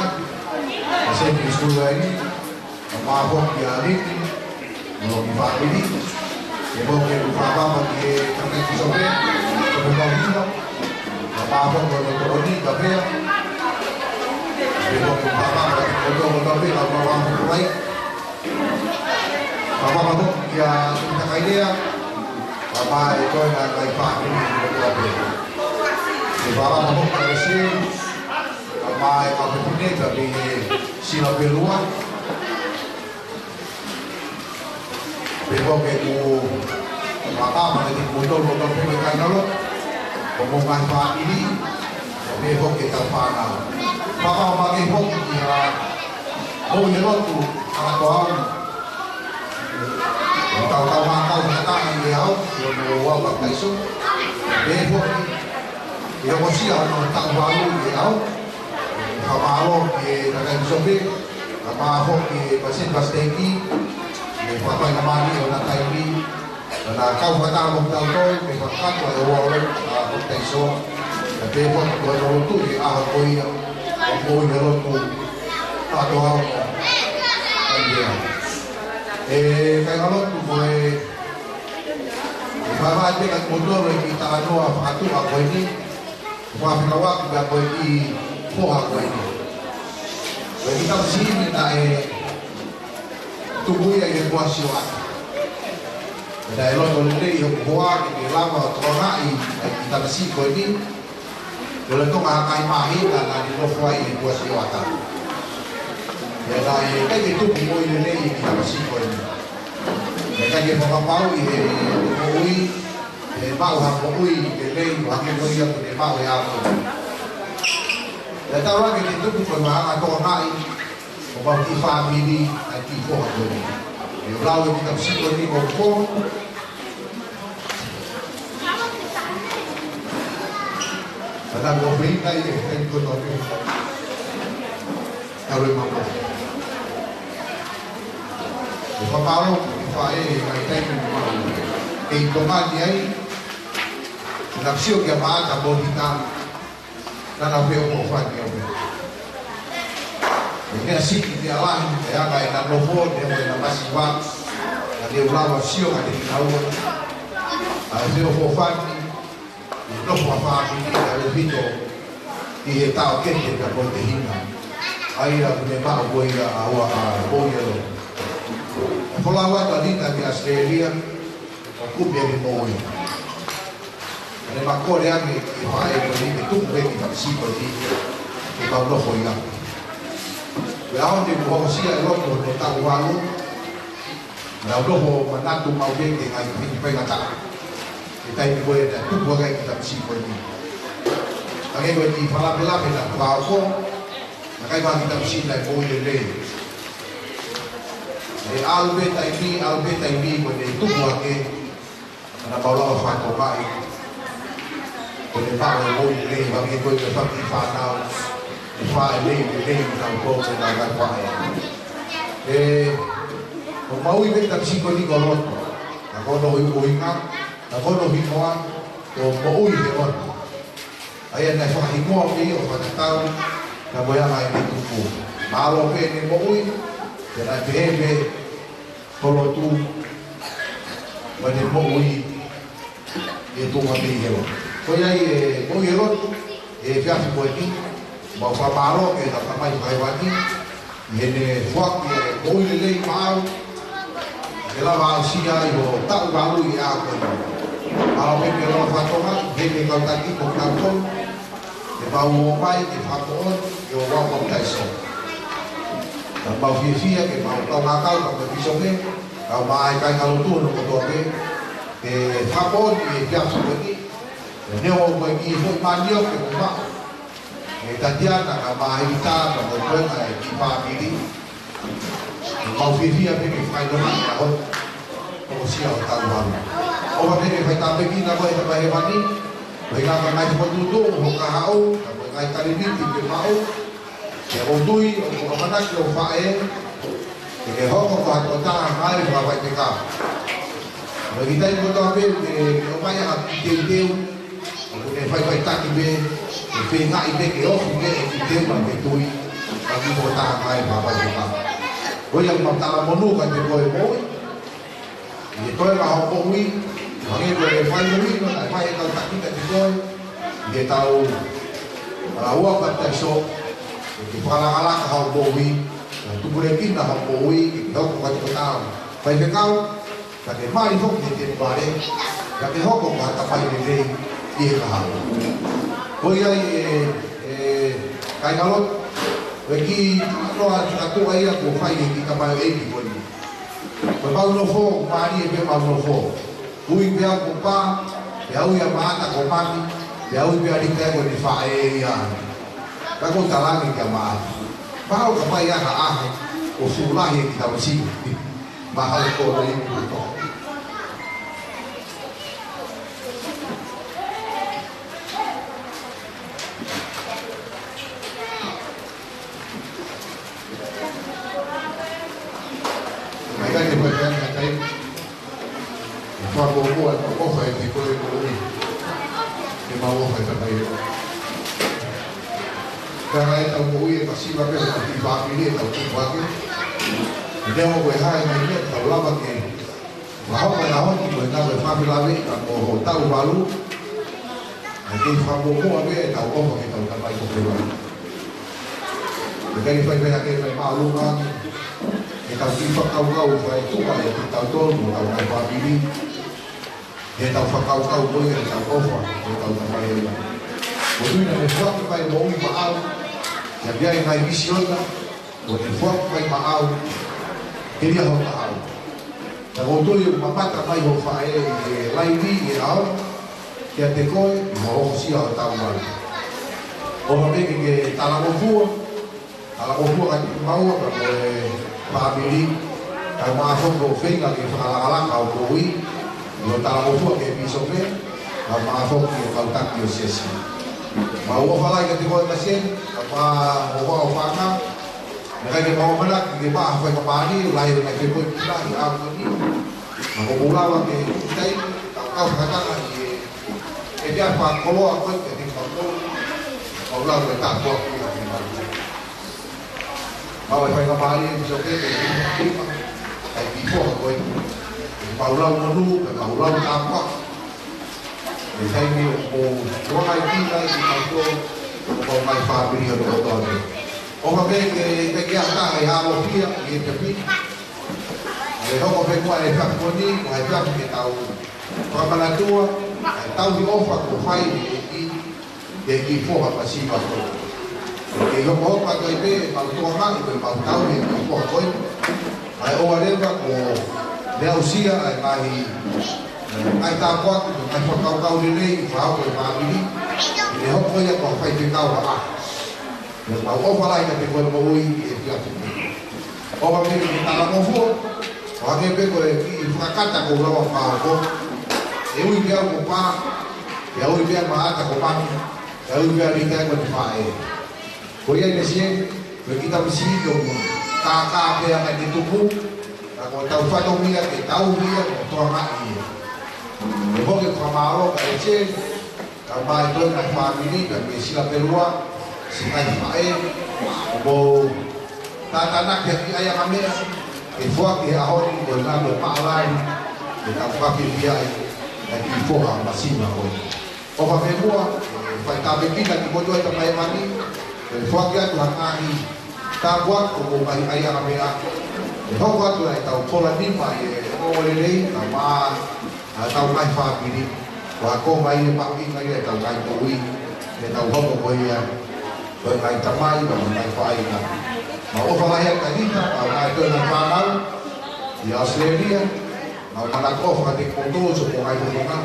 Paseni ʻi Sikuaivi, kae ʻumaʻā foki ʻa Liki, mo e kiʻi fāmili. Pea foki ʻeku fakatapu ki he Kakai Pīsope, Pīsope Kauhila, kae ʻumaʻā foki ʻa e tokoni, Kapea. Pea foki ʻeku fakatapu ki he tokoni, Kapea, kae ʻumaʻā foki Kapea. Fakatapu kia Takailea, kae ʻumaʻā e toenga ʻa e fāmili ʻi loto pē. Pea fakatapu kia Rese, kae ʻumaʻā e kau fefine, kae ʻumaʻā e sila pelua. Pea foki ʻeku fakatapu ki he timi ʻo e lotu, lotu pē mo e kāingalotu, mo hoʻomou ngaahi fāmili, pea foki ki he kau fānau. Fakatapu makehe foki kia Moʻui he Lotu, ʻa e toʻa ʻo e tau tau mā tau na taha ʻi he ʻaho, ʻi hono ua papitaiso. Pea foki, ʻi hono ʻosi hono taʻu valu ʻi he ʻaho. Fakamālō ki he Kakai Pīsope, kae ʻumaʻā foki ki he Pasiteni Pasiteki, ʻi he fakafaingamālie ʻo ʻena taimi, ʻena kau fakataha mo kitautolu, ke fakakakato e ua ʻo e papitaiso, kae pehē foki ko e lotu ʻi he ʻaho ko ia, ʻo e Moʻui he Lotu, ʻa e toʻa ʻo e ʻaho. ʻE kāingalotu, ko e, ʻe fakahā atu kiate kimoutolu e kiʻi talanoa fakatuʻa ko eni, ʻo fakafekauʻaki pea ko e kiʻi foha ko eni. Ko e kiʻi tamasiʻi ni naʻe tupu ia ʻi he Kuasi ʻo ʻAta. Naʻe loto lelei hoku hoa ke ne lava ʻo tokangaʻi ʻa e kiʻi tamasiʻi ko eni. Ko e lolotonga ha ngaahi māhina naʻá ne nofo ai ʻi he Kuasi ʻo ʻAta. Pea naʻe ʻikai ke tupu moʻui lelei e kiʻi tamasiʻi ko eni. Naʻe ʻikai ke fakapapauʻi he moʻui, ʻe maʻu ha moʻui lelei, ʻo hangē ko ia kuó ne maʻu he ʻaho ko eni. Pea talu ange ke tupu ko e maʻu ha tokangaʻi, ʻo mau kiʻi fāmili, ʻa e kiʻi foha ko eni. ʻE u lau e kiʻi tamasiʻi ko eni ko Fo. Pea naʻá ku ʻofa ʻi he taimi ko ē. Talu e mau. ʻE fakamālō ki he faʻē he ngaahi taimi ni mau kei tokoni ai. Naʻá ku sio kia Maʻata mo Lita. Naʻá na feʻofoʻofani au pē. Ko e meʻa siʻi, meʻa lahi, ʻe anga ʻena nofo, neongo ʻena masiva, ka ne u lava ʻo sio kiate kinaua. ʻA e feʻofoʻofani, ʻi he nofo ʻa e fāmili, ʻa e ʻaupito ʻi he taʻokete pea mo e tehina. ʻA ia kuó ne maʻu ko ia ʻa e ua ʻa Moʻui he Lotu. Folau atu ʻa Lita ki ʻAositelēlia, ʻo kumi ʻene moʻui. Ka ne ma kole ange ki he faʻē ko eni ke tuku e kiʻi tamasiʻi ko eni ke mau nofo ʻi ai. Ko e ʻaho ni kuo hokosia e lotu hono taʻu valu, naʻá ku nofo ʻo manatu maʻu pē ki he ngaahi faingataʻa he taimi ko ē naʻe tupu ai e kiʻi tamasiʻi ko eni. Hangē ko e kiʻi fakalavelave naʻá ku fakahoko, naʻe ʻikai ko ha kiʻi tamasiʻi naʻe moʻui lelei. ʻE ʻalu pē taimi, ʻalu pē taimi, ko ʻene tupu hake, naʻa mau lava ʻo fakatokangaʻi ko ʻene maʻu e moʻui lelei, hangē ko e kiʻi fānau, ʻe faʻē lelei, lelei, naʻa mau ko e ngaahi faʻē. ʻE, ʻoku mau ui e kiʻi tamasiʻi ko eni ko Loto. Naʻa ko hono ʻuhinga, naʻa ko hono hingoa, ko Moʻui he Loto. ʻA ia naʻe fakahingoa pē ia ʻo fakatatau pea mo e anga ʻene tupu. Mālō pē ʻene moʻui, pea naʻe pehē pē hono lotu, mo ʻene moʻui ʻi he tuʻunga pē ʻi he lotu. Ko ia ai e Moʻui he Lotu, he efiafi ko eni, mau fakamālō ki heʻetau Tamai Fakahēvani, ʻi heʻene foaki e moʻui lelei maʻau, ke lava aʻusia ai hoʻo taʻu valu ʻi he ʻaho ko eni. Mālō pē ke lava fakatokangaʻi, ʻi heʻene kau taki mo kitautolu, ke mau ō mai, ke fakamoʻoni, ke ō ʻo papitaiso. Naʻa mau fiefia, ke mau kaungā kau, kau mo e pīsope, kaungā kāingalotu hono kotoa pē, ke fakamoʻoni e efiafi ko eni, ke neongo ko e kiʻi foʻi manioke ke mau maʻu, ʻe Tatiana kae ʻumaʻā ʻa Lita, kae ʻumaʻā e kiʻi fāmili. Mau fiefia pē ke fai lona ʻi he ʻaho ni. ʻOku sia ʻo taʻu valu. ʻOfa pē ke fai tāpuekina koe ʻe he Tamai Hēvani. Ko e ngaahi fokotuʻutuʻu, hoʻo kahaʻu, kae ʻumaʻā e ngaahi talēniti ke maʻu. Ke ʻoku tui, ʻoku ʻamanaki hoʻo faʻē. Ke ke hoko ko ha tokotaha mai, ko ha faifekau. Mo e kiʻi taimi kotoa pē, ke, ke ʻomai ha kiʻi teuteu. ʻOku ne Faʻifaʻitaki pē, ʻe feingaʻi pē ke ofi pē ʻe kiteua ke tui, ka ki mo taha mai papa ke ka. Ko ia mau talamonū kiate koe moʻui, ʻi he toenga hoʻo moʻui, hangē ko e fai moʻui, naʻe fai ʻe he kau taki kiate koe, ʻi heʻetau, ʻa, ua papitaiso, ʻe ke fakalakalaka hoʻo moʻui, ʻa, tupulekina hoʻo moʻui, ke ke hoko ko ha tokotaha faifekau, ka ke mali foki he temipale, ka ke hoko ko ha tamai lelei ʻi he kahaʻu. Ko ia ʻe, ʻe, kāinga lotu, ko e kiʻi loa fakatuʻa ia kuo fai ʻe he kiʻi tamaioʻeiki ko eni. Ko ʻemau nofo, mālie pē ʻemau nofo. Ui pē au ko Pā, pea ui ʻa Maʻata ko Mami, pea ui pē ʻa Lita ia ko ʻene faʻē ia. Ka ko e talaange kia Maʻata, pau kapau ʻe ʻi ai ha ʻaho, ʻoku fuʻu lahi e kiʻi tamasiʻi. Mahalo ko e ʻi ai. Mai kai te koe pea na kai. ʻE fakaʻofoʻofa ʻa e ʻofa ʻiate koe moʻui. ʻEmau ʻofa ʻiate koe. Ka ʻi heʻetau moʻui ʻe masiva pē ʻetau kiʻi fāmili ʻetau tupu hake. ʻE neongo ko e hā e ngaahi meʻa ʻoku tau lava ke fakahoko he ʻaho ni, ko e ngāue fakafilaveʻi ka ko hoʻo taʻu valu. ʻE kei fakaʻofoʻofa pē ʻetau ʻofa ki heʻetau Tamai Hēvani. ʻE kei fai pē hake mai māʻolunga ange ʻetau kiʻi fakakaukau fai tuʻa ʻiate kitautolu mo hotau ngaahi fāmili. ʻEtau fakakaukau ko ia ʻetau ʻofa ki heʻetau Tamai Hēvani. Ko e ʻuhinga naʻe foaki mai e moʻui maʻau, ʻi he ʻai e ngaahi misiona, ko e foaki mai maʻau, ke lia ho kahaʻu. Naʻa ko e tui ʻoku mamata mai hoʻo faʻē ʻi he laivi ʻi he ʻaho, kiate koe, ʻi hoʻo hokosia ho taʻu valu. ʻOfa pē ke ke talangofua, talangofua kiate kimaua, ka ko e fāmili, kae ʻumaʻā foki hoʻo feinga ke fakalakalaka hoʻo moʻui, ʻi hoʻo talangofua ki he pīsope, kae ʻumaʻā foki hoʻo kau taki ʻo e siasi. Mau ʻofa lahi kiate koe Masieni, kae ʻumaʻā hoʻo fānau, naʻe ʻikai ke mau ʻamanaki ke maʻu ha faingamālie, lahi e ngaahi fepoi ki lahi ʻa ko eni. Ka kuo mou lava ke ʻi ai, tau kau fakatanga ʻi he, ʻe pia fakakoloa ko ē ke te mau tau. Mau lava ke tāpuaki ʻa ke mau. Mau e faingamālie, pīsope, ke te mau. ʻAi ki foha ko ē. Mau lau monū, ke mau lau tāpuaki. ʻE taimi ʻoku mou, ʻoku mai ki ai ki mau tō, ʻoku mau mai fāmili ʻo tō tō atu. ʻOfa pē ke, ke ke ata e ʻalofia, ʻi he tepi. ʻE hoko pē kuo ʻi he fakaponi, kuo ʻi he tepi ke tau. Fakamanatua, ʻa e tauhi ʻofa kuo fai ʻe he ʻEiki, ʻe he kiʻi foha masiva ko ē. Ke hokohoko atu ai pē, mau toa mai, ke mau tauhi e kiʻi foha ko ē. ʻA e ʻoua leva kuo ne aʻusia, ʻa e ngaahi, ʻa e ngaahi tāpuaki, ngaahi fakakaukau lelei, fakahoko e fāmili. ʻE hoko ia ko ha faifekau ʻa. ʻE mau ʻofa lahi kiate koe moʻui ʻi he efiafi ni. ʻOfa pē ke ke talangofua, ʻo hangē pē ko e kiʻi fakakata kuo u lava fakahoko. ʻE ui pē au ko Pā, ʻe ui pē ʻa Maʻata ko Mami, ʻe ui pē ʻa Lita ia ko ʻene faʻē. Ko ia ʻi he siʻi, ko e kiʻi tamasiʻi ʻoku kākā pē ʻa e tupu, ka ko ʻetau fatongia ke tauhi ia, ko e tokangaʻi ia. ʻE hoko e fakamālō ka e se, kae ʻumaʻā e toe ngaahi fāmili, kae ʻumaʻā e sila pelua, siʻi ngaahi faʻē, ʻoku mou tātānaki ʻaki ʻa e anga meʻa, ke foaki he ʻaho ni ko e ngāue maʻalahi, ke tau fakafiefia ai, ʻa e kiʻi foha masiva ko ē. ʻOfa pē muʻa, ʻe fai tāpuekina kimoutolu ʻe he Tamai Hēvani, ʻe foaki atu ha ngaahi tāpuaki ʻoku mou ʻai ʻa e anga meʻa, ʻe hoko atu ʻa ʻetau pola nima ʻi he ongoongolelei, kae ʻumaʻā ʻa ʻetau ngaahi fāmili, ʻo akoʻi mai e mahuʻinga ia ʻetau ngaahi moʻui, ʻetau hoko ko ia, ko e ngaahi tamai, ko e ngaahi faʻē. Mau ʻofa lahi atu kia Lita, ʻa e ngaahi toe ngaahi fānau, ʻi ʻAositelēlia, mau manako ʻofa kiate kimoutolu, ʻi hoʻomou ngaahi fofonga.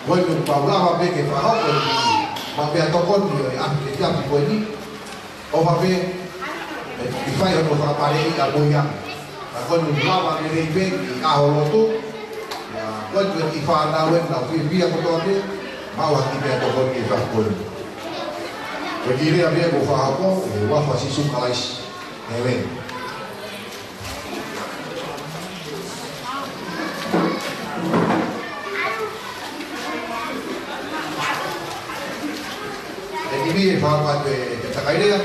Ko e meʻa ʻoku mau lava pē ke fakahoko, mau meʻatokoni ʻo e ʻapi ke tiapi ko eni, ʻofa pē, ʻe, ʻe fai hono fakamālieʻi ʻa Moiana. Ka ko eni lava lelei pē, ʻi ʻaho lotu. ʻIa, ko eni ʻi fānau ʻe nau fiefia kotoa pē, mau ha kiʻi meʻatokoni ʻe fakakolo. Ko e kiʻi lea pē ʻoku ou fakahoko, ʻi he huafa ʻo Sīsū Kalaisi. ʻĒmeni. Pea fakapapau ʻe, ʻe Takailea,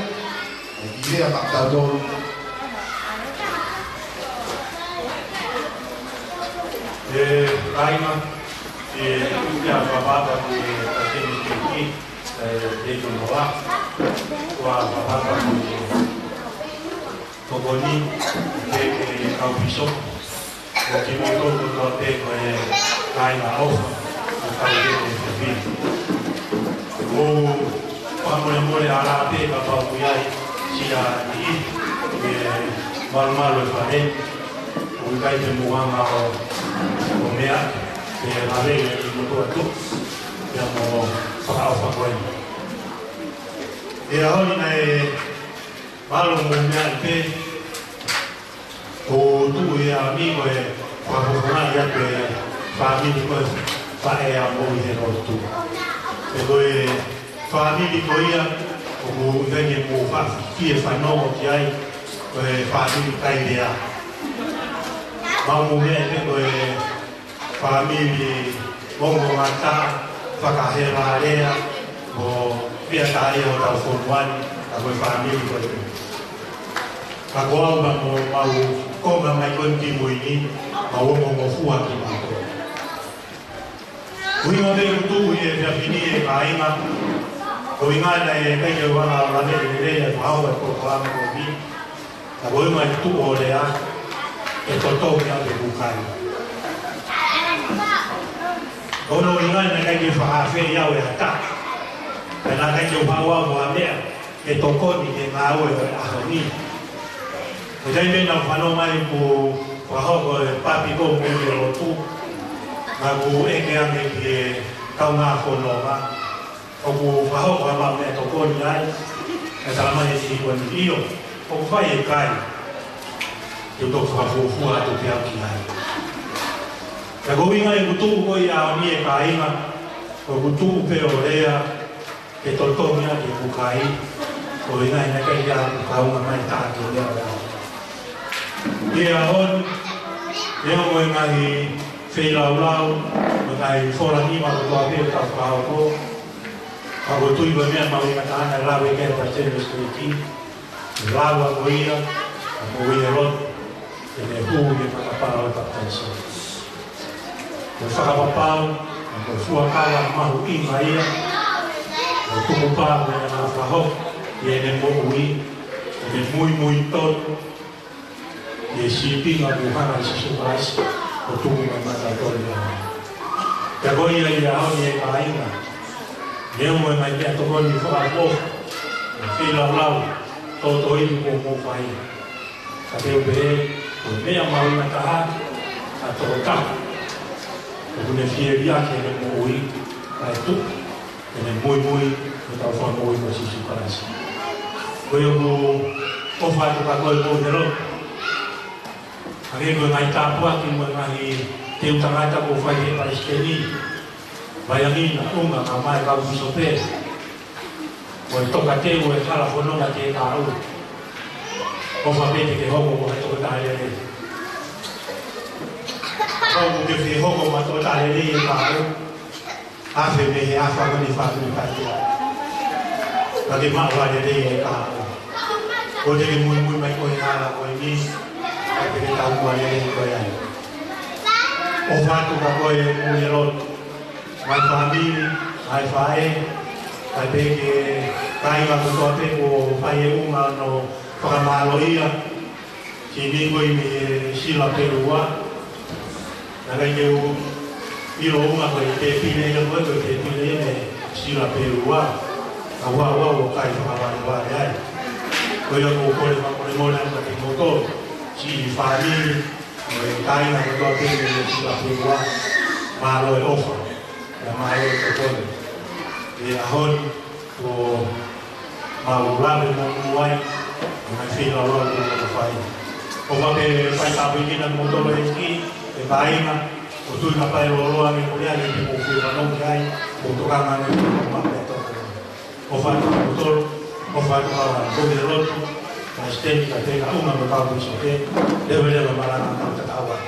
ʻe Kilea maʻatautolu. ʻE kāinga, ʻe, ʻe fakapapau ʻe Pasiteni Siteiki, ʻe, ʻe Tonoa, ʻo fakapapau ʻe Tokoni, ʻe, ʻe kau pīsope, ʻo kimoutolu kotoa pē ko e kāinga ʻofa, ʻo kau pē ko e fefine. ʻOku ou fakamolemole ʻa e ʻalu pē kapau ʻoku ʻi ai siʻa niʻihi, ʻe malumalu e fale, ʻoku ʻikai te mou hanga ʻo, ʻo meʻa, ʻe lave ʻi motu atu, pea mo fakaʻofa ko ē. ʻI he ʻaho ni naʻe mālō mo meʻa pē, ʻo tuʻu ʻi he ʻaho ni ko e fakafofongaʻi atu e fāmili ko e faʻē ʻa Moʻui he lotu. Pea ko e fāmili ko ia, ʻoku ʻikai ke mou faʻa fie fanongo ki ai, ko e fāmili Kailea. Mālō mo meʻa pē ko e fāmili ongo ngata, fakahevalea, ʻo pea tā ia ʻo tau fonua ni, ka ko e fāmili ko ē. Ka ko au ka mo mau konga mai ko ē ki mui ni, mau ongongofua kimautolu. ʻUhinga pē ʻoku tuʻu ʻi he efiafi ni ʻe kāinga, ko e ʻuhinga naʻe ʻikai ke u hanga ʻo lave lelei ʻa e fakahoko e polokalama ko eni. Ka ko e ʻuhinga e tuʻu ʻo lea, ʻe totongi ʻa e kukai. Ko hono ʻuhinga naʻe ʻikai ke fakaafeʻi au ʻe ha taha. Pea naʻe ʻikai ke u haʻu au mo ha meʻa, ʻe tokoni ki he ngāue ʻo e ʻaho ni. Ko e taimi naʻa ku fanongo mai kuo fakahoko e papi ko e Moʻui he lotu, naʻa ku ʻeke ange ki he kaungā fononga. ʻOku fakahoko ha maʻu meʻatokoni ai, ʻe talamai ʻe he siʻi ko eni ʻio, ʻoku fai ʻe kai, te u toki fakafuofua atu pē au ki ai. Ka ko e ʻuhinga ʻeku tuʻu ko ia ʻi he ʻaho ni ʻe kāinga, ʻoku tuʻu pē ʻo lea, ke totongi ʻa e kukai, ko e ʻuhinga naʻe ʻikai ke u kaunga mai taha ke lea ʻo lea. ʻI he ʻaho ni, ʻi he ongo e ngaahi feilaulau, mo e ngaahi fola nima kotoa pē ʻoku tau fakahoko, ka ʻoku ou tui ko e meʻa mahuʻinga taha naʻe lave ki ai e Palesiteni Siteiki, ʻi he lau ko ia, ʻa Moʻui he lotu, ʻi heʻene hū ʻi he fakapala ʻo e papitaiso. Ko e fakapapau, ko e fuakava mahuʻinga ia, ʻo tukupā mo ʻene fakahoko ʻi heʻene moʻui, ʻene muimui tonu, ʻi he sīpinga kuo hanga ʻe Sīsū Kalaisi ʻo tuku maʻatautolu ia. Pea ko ia ʻi he ʻaho ni ʻe kāinga, neongo e ngaahi meʻatokoni fakaʻofoʻofa, feilaulau, tōtōivi kuo mou fai. Ka te u pehē, ko e meʻa mahuʻinga taha, ʻa e tokotaha ʻoku ne fie liʻaki ʻene moʻui, kae tuku ʻene muimui, ʻi hotau Fakamoʻui ko Sīsū Kalaisi. Ko ia ʻoku ou ʻofa atu kia koe Moʻui he lotu. Hangē ko e ngaahi tāpuaki mo e ngaahi teu tangata kuo fai ʻe he Palesiteni. Vaiangina, ʻunga, kae ʻumaʻā e kau pīsope. Ko e tokateu e hala fononga te tau. ʻOfa pē te ke hoko ko ha tokotaha lelei. Kapau ʻoku ke fie hoko ko ha tokotaha lelei ʻe tau. Afe mei he afa ko eni fāmili Kailea. Ka ke maʻu ha lelei ʻe tau. Ko e te ke muimui mai ko e hala ko eni. Ka te ke tau ko e lelei ko ia. ʻOfa atu kia koe Moʻui he lotu. Ngaahi fāmili, ngaahi faʻē, kae pehē ki he kāinga kotoa pē kuo fai e ʻunga hono fakamālō ia, ki he meʻa ko eni mei he Sila Pelua. Naʻe ʻikai ke u ʻilo ʻe au ko e pēpile ia ko e, ko e pēpile ia mei he Sila Pelua. Ka ʻoku ou ʻofa ʻo kai fakavalevale ai. Ko ia ʻoku ou kole fakamolemole atu kia kimoutolu, siʻi fāmili, mo e kāinga kotoa pē mei he Sila Pelua. Mālō e ʻofa. Pea mālō e tokoni. ʻI he ʻaho ni, ʻoku mau lave mo muʻa ai, ʻo ngaahi feilaulau kuo mau fai. ʻOfa pē fai tāpuekina kimoutolu ʻe he ʻEiki, ʻe kāinga, ʻo tui ka fai lōloa ange ko ia, ʻe te mou fie fanongo ki ai, mou tokanga ange ki he mape toko. ʻOfa atu kimoutolu, ʻofa atu kia Moʻui he lotu, Palesiteni kae pehē ki he ʻunga mo e kau pīsope, leveleva malanga kau tatau atu.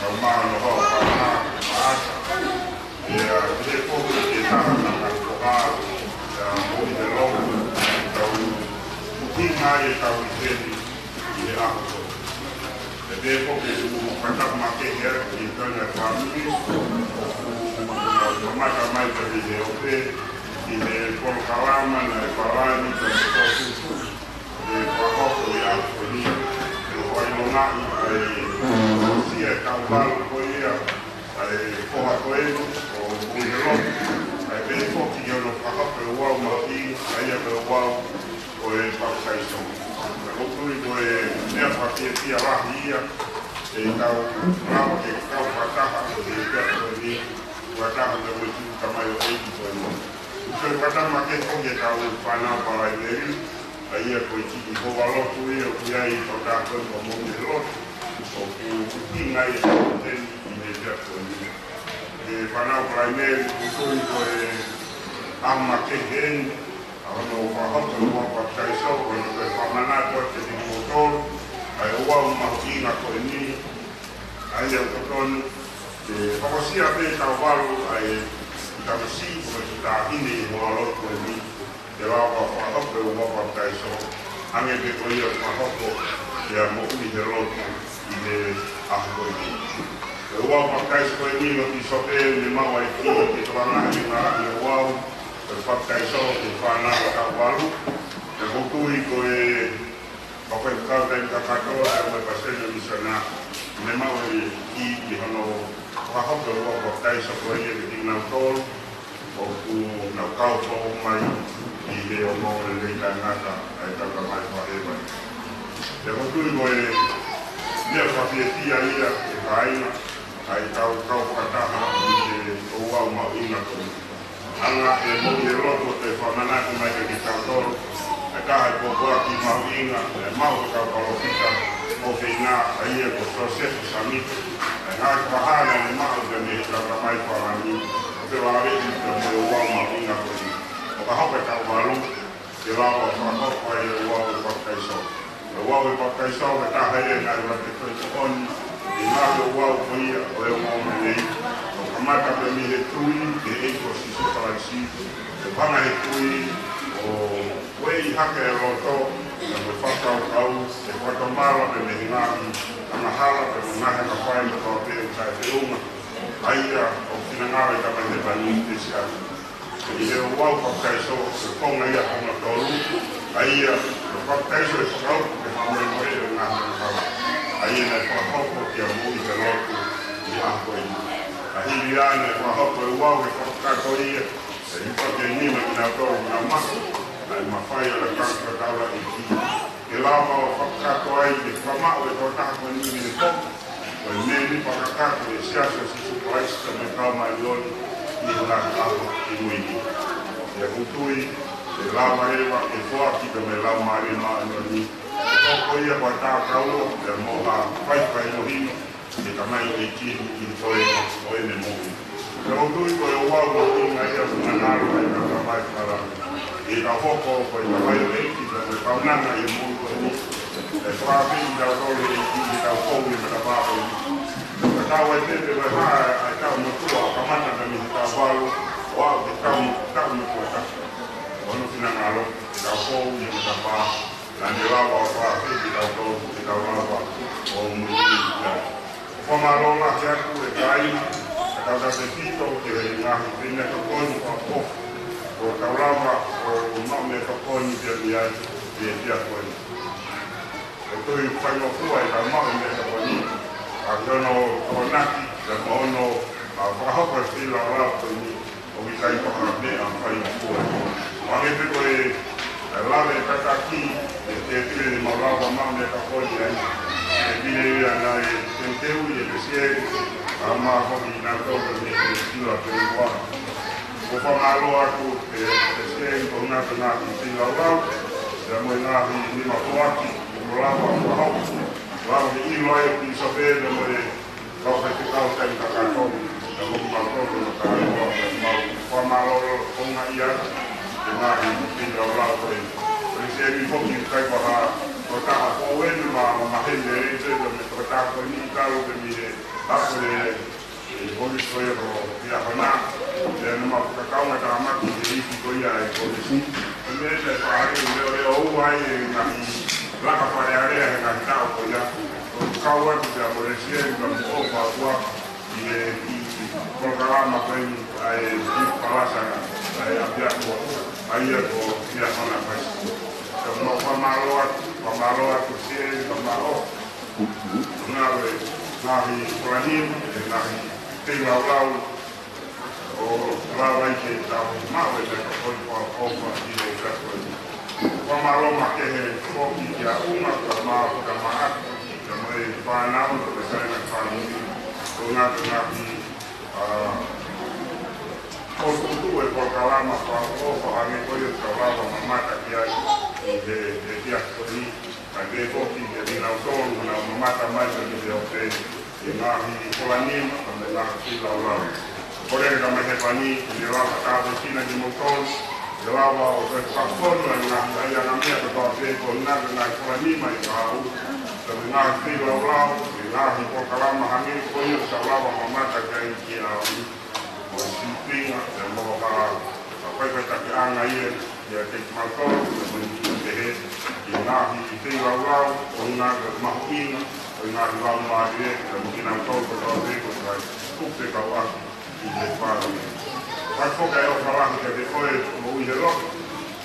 kae ʻumaʻā hono hoa ʻo Pānā, Maʻata. Pea pehē foki ki he taha mei he ngaahi foha, ʻa Moʻui he Lotu, ʻoku tau ʻuhinga ai ʻetau ʻi heni ʻi he ʻaho ko eni. Pea pehē foki ki he ʻū fakatapu makehe ʻa e ki he kau fāmili, ʻoku nau kamata mai pē mei he ope, ʻi he polokalama naʻe palani pea mo e fakafoki ʻa e ʻaho ko eni, ʻo fakaʻilongaʻi ʻa e aʻusia ʻe Kauvalu ko ia ʻa e foha ko eni ʻo Moʻui he Lotu, kae pehē foki ki hono fakahoko ʻa e ouau mahuʻinga, ʻa ia ko e ouau ʻo e papitaiso. Pea ʻoku ou tui ko e meʻa fakafiefia lahi ia, ʻetau lava ke kau fakataha ʻi he efiafi ko eni, fakataha mo e ngaahi tamaioʻeiki ko eni. Ko e fakatapu makehe foki ki he kau fānau Palaimeli, ʻa ia ko e kiʻi houalotu ia ʻoku ʻi ai ʻetau taha ko eni ʻo Moʻui he Lotu, ʻoku ʻuhinga ai ʻetau ʻi heni ʻi he efiafi ko eni. Ki he fānau Palaimeli, ʻoku ou tui ko e ʻaho makehe eni, ʻa hono fakahoko ʻa e ouau papitaiso, ko e, ko e fakamanatu atu kiate kimoutolu ʻa e ouau mahuʻinga ko eni, ʻa ia ʻoku totonu ke fakasia pē ʻe Kauvalu ʻa e tamasiʻi mo e taʻahine ʻi he houalotu ko eni, ke lava fakahoko ʻa e ouau papitaiso, hangē pē ko ia ʻoku fakahoko ʻia Moʻui he Lotu ʻi he ʻaho ko eni. Ko e ouau papitaiso ko eni, ʻoku ou tui Pīsope, ne maʻu ʻa e kī ke tokanga ʻi he ngaahi ouau ʻo e papitaiso ki he fānau ʻa Kauvalu. Pea ʻoku ou tui ko e fakafaifekau taimi kakato, pea mo e palesiteni ʻo e misiona, ne maʻu ʻa e kī ki hono fakahoko ʻa e ouau papitaiso ko ia kiate kinautolu ʻoku nau kau foʻou mai ʻi he ongoongolelei taʻengata ʻa ʻetau Tamai Fakahēvani. Pea ʻoku ou tui ko e meʻa fakafiefia ia ʻe kāinga, ʻa ʻetau kau fakataha ʻi he ouau mahuʻinga ko eni. Hanga ʻe Moʻui he Lotu ʻo toe fakamanatu mai kiate kitautolu ʻa e taha ʻo e pōpoaki mahuʻinga naʻe maʻu ʻe he kau palōfita ʻofeina, ʻa ia ko Siosefa Sāmita, ʻa e ngaahi fakahā naʻa ne maʻu mei heʻetau Tamai Fakahēvani, ʻo fekauʻaki mo e ouau mahuʻinga ko eni. ʻO ka hoko ʻe Kauvalu, ke lava fakahoko ʻa e ouau ʻo e papitaiso. Ko e ouau ʻo e papitaiso ko e taha ia ʻi he ngaahi ʻuluaki tohi moʻoni ʻi he ngaahi ouau ko ia ʻo e ongoongolelei. ʻOku kamata pē mei he tui ki he ʻEiki ko Sīsū Kalaisi, ʻo hanga ʻe he tui ʻo ueʻi hake ʻa e loto, ʻa e fakakaukau, ʻo fakatomala pē mei he ngaahi angahala, pea mo e ngaahi angahala fai mo e kau pē ʻoku taʻefeʻunga, ʻa ia ʻoku finangalo ʻa e Tamai Hēvani ke siʻaki. ʻI he ouau papitaiso, ko e konga ia hono tolu, ʻa ia ko e papitaiso ʻi he fakaupu ke fakamolemoleʻi ʻa e ngaahi angahala, ʻa ia naʻe fakahoko kia Moʻui he Lotu ʻi he ʻaho ko eni. Ka hili ia naʻe fakahoko ʻa e ouau he fakakakato ia, ʻe hifo ki he nima ʻo kinautolu ʻoku nau maʻu ʻa e mafai ʻo e lakanga fakataulaʻeiki, ke lava ʻo fakakakato ai ke fakamaʻu ʻe he tokotaha ko eni ʻi he pō ko e mēmipa kakato ʻo e Siasi ʻo Sīsū Kalaisi ʻo e Kau Māʻoniʻoni ʻi he Ngaahi ʻAho Kimui Ni. Pea ʻoku ou tui ʻe lava leva ke foaki pē mei he Laumālie Māʻoniʻoni, ʻe hoko ia ko ha takaua pea mo ha faifai mahino ʻe tamaioʻeiki ʻi he toenga ʻo ʻene moʻui. Pea ʻoku ou tui ko e ouau mahuʻinga ia ʻoku nganalo ai ʻa e tamai fakalangi. ʻI heʻetau hoko ko e tamaioʻeiki pea mo e kaunanga ʻi he moʻui ko eni, ʻe fakaafeʻi kitautolu ʻe he ʻEiki ke tau fou ʻi he matapā ko eni. Tatau ai pē pe ko e hā ʻa ʻetau motuʻa, ʻo kamata mei heʻetau valu ʻo aʻu ki heʻetau, ʻetau motuʻa taha. Ko hono finangalo ke tau fou ʻi he matapā naʻa ne lava ʻo fakaafeʻi kitautolu ke tau lava ʻo muimui ki ai. Fakamālō lahi atu ʻe kāinga, kae tautautefito ki he ngaahi fefine tokoni fakaʻofoʻofa kuo tau lava ʻo maʻu meʻatokoni pea mei ai ʻi he efiafi ko eni. ʻOku ou tui ʻoku faingofua ʻetau maʻu meʻatokoni, ka ko hono tokonaki, pea mo hono, ʻa, fakahoko e feilaulau ko eni, ʻoku ʻikai ko ha meʻa faingofua. Hangē pē ko e, ʻa e lave tataki, ʻe, ʻe pehē ni mau lava maʻu meʻatokoni ai. ʻE pehē ia naʻe teuteu ʻe he Siasi, ʻa, maʻa hono ʻi nautolu ni ʻe sila pe ua. ʻOku ou fakamālō atu ʻe, ʻe Siasi ko e ngaahi, ngaahi feilaulau, pea mo e ngaahi nima foaki, ʻoku lava, ʻoku lava, lava ke ʻilo ai ʻe he pīsope, pea mo e kau faifekau taimi kakato, pea mo kimautolu hono kāinga, pea mau fakamālō lahi atu ki he ngaahi feilaulau ko ē. Ko e Siasi foki ʻikai ko ha tokotaha foʻou eni, ma, ma maheni lelei pē, pea mo e tokotaha ko eni talu pē mei he ako lelei. ʻE, ko e Kolisi ko ia ko Piahona, pea naʻa mau fakakaungatāmaki he ifi ko ia ʻa e kolisi. Ko e meʻa ia ʻe fāʻi, meʻa ʻoku ʻoua ai e ngaahi laka Fale Alea he ngaahi taʻu ko ia. ʻOku kau atu pea mo e Siasi ka mo ʻofa atu ʻi he, ʻi he polokalama ko eni ʻa e Youth Palasa ʻa e ʻapiako, ʻa ia ko Piahona High School. Pea mau fakamālō atu, fakamālō atu Siasi ka mau ʻofa. Ngaahi, ngaahi planning, e ngaahi feilaulau ʻo lava ai ke tau maʻu e meʻatokoni fakaʻofoʻofa ʻi he efiafi ko eni. Fakamālō makehe foki kia Uma, kia Uma, kia Maʻa, kia mo e fānau, kia mo e taina fāmili, ʻo ngaahi, ngaahi, ʻa, ʻo tuʻutuʻu e polokalama fakaʻofoʻofa hangē ko ia ʻoku tau lava mamata ki ai ʻi he, he efiafi ko eni. Kae pehē foki kiate kinautolu naʻa nau mamata mai mei he ope, e ngaahi kolanima, mo e ngaahi feilaulau. Kole ki he Tamai Hēvani ke ne lava ʻo tāpuekina kimoutolu, ke lava ʻo toe fakafonu ʻa e ngaahi ʻaiʻanga meʻa kotoa pē, ko e ngaahi, ngaahi kolanima ʻi he kahaʻu, mo e ngaahi feilaulau, e ngaahi polokalama hangē ko ia ʻoku tau lava mamata ki ai ki he ʻaho ni. Mo e sīpinga, pea mo ha, ha faʻifaʻitakiʻanga ia, ʻiate kimautolu, mo e niʻihi kehe, ʻi he ngaahi feilaulau, ʻo e ngaahi mahuʻinga, ʻo e ngaahi laumālie, pea mo kinautolu kotoa pē ʻoku nau kupe kau ʻaki ʻi he Pālameni. Fakafokifā ʻofa lahi kiate koe, moʻui he lotu,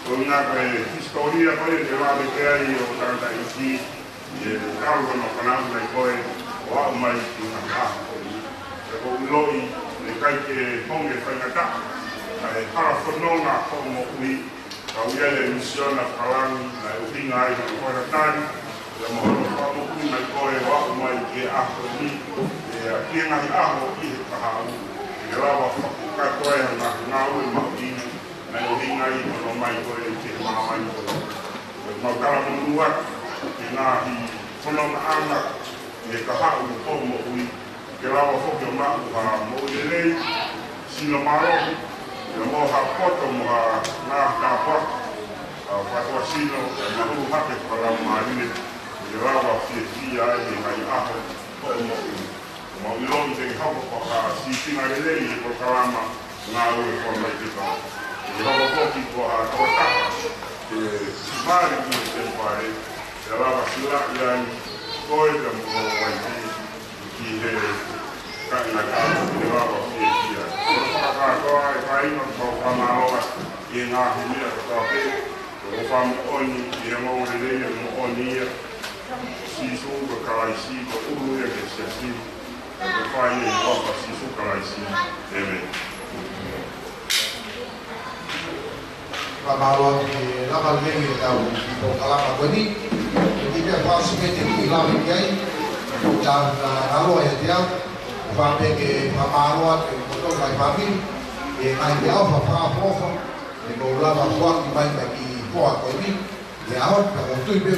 ʻo e ngaahi hisitōlia ko ia te lave ki ai ʻo tangataʻeiki, ʻi he kau hono fanauʻi mai koe ʻo aʻu mai ki he ngaahi ʻaho ko eni. Pea ʻoku ou ʻiloʻi naʻe ʻikai ke honge faingataʻa ʻa e hala fononga hoʻo moʻui, ka ʻoku ʻi ai e misiona fakalangi naʻe ʻuhinga ai hono fakatatali, pea mo hono fakamoʻui mai koe ʻo aʻu mai ki he ʻaho ko eni, ʻa ia ki he ngaahi ʻaho ʻi he kahaʻu, ke lava ʻo fakakakato ai ha ngaahi ngāue mahuʻinga, naʻe ʻuhinga ai hono ʻomai koe ki he māmani ko eni. Ko ʻemau talamonū atu ki he ngaahi fonongaʻanga ʻi he kahaʻu hoʻo moʻui, ke lava foki ʻo maʻu ha moʻui lelei, sino mālohi, pea mo ha poto mo ha ngaahi tāpuaki, ʻa, fakatuʻasino, ʻa e mahulu hake fakalaumālie, ke lava ʻo fiefia ai ʻi he ngaahi ʻaho hoʻo moʻui. Mau ʻiloʻi te ke hoko ko ha sīpinga lelei ʻi he polokalama ngāue ko ē mai ki he kahaʻu. Te ke hoko foki ko ha tokotaha ke mali ʻi he temipale, ke lava ʻo silaʻi ai koe pea mo ho uaifi ki he kaungā tau, ke lava ʻo fiefia. Ko e fakakātoa ʻe kāinga, mau fakamālō atu ʻi he ngaahi meʻa kotoa pē, ko e ʻofa moʻoni, ʻi he ongoongolelei ʻoku moʻoni ia, Sīsū ko Kalaisi, ko e ʻulu ia ki he siasi, ʻoku fai ʻi he huafa ʻo Sīsū Kalaisi. ʻĒmeni. Fakamālō atu ki he lava lelei ʻetau polokalama ko eni. Ko e kiʻi meʻa fakaʻosi pē te u kiʻi lave ki ai, ʻoku ou tui naʻe ngalo ʻiate au, ʻoku ou fie pē ke fakamālō atu ki he kau fāmili, ʻi he ngaahi meʻaʻofa fakaʻofoʻofa, ʻoku mou lava ʻo foaki mai ki he kiʻi hoa ko eni, ʻi he ʻaho ni, pea ʻoku ou tui pē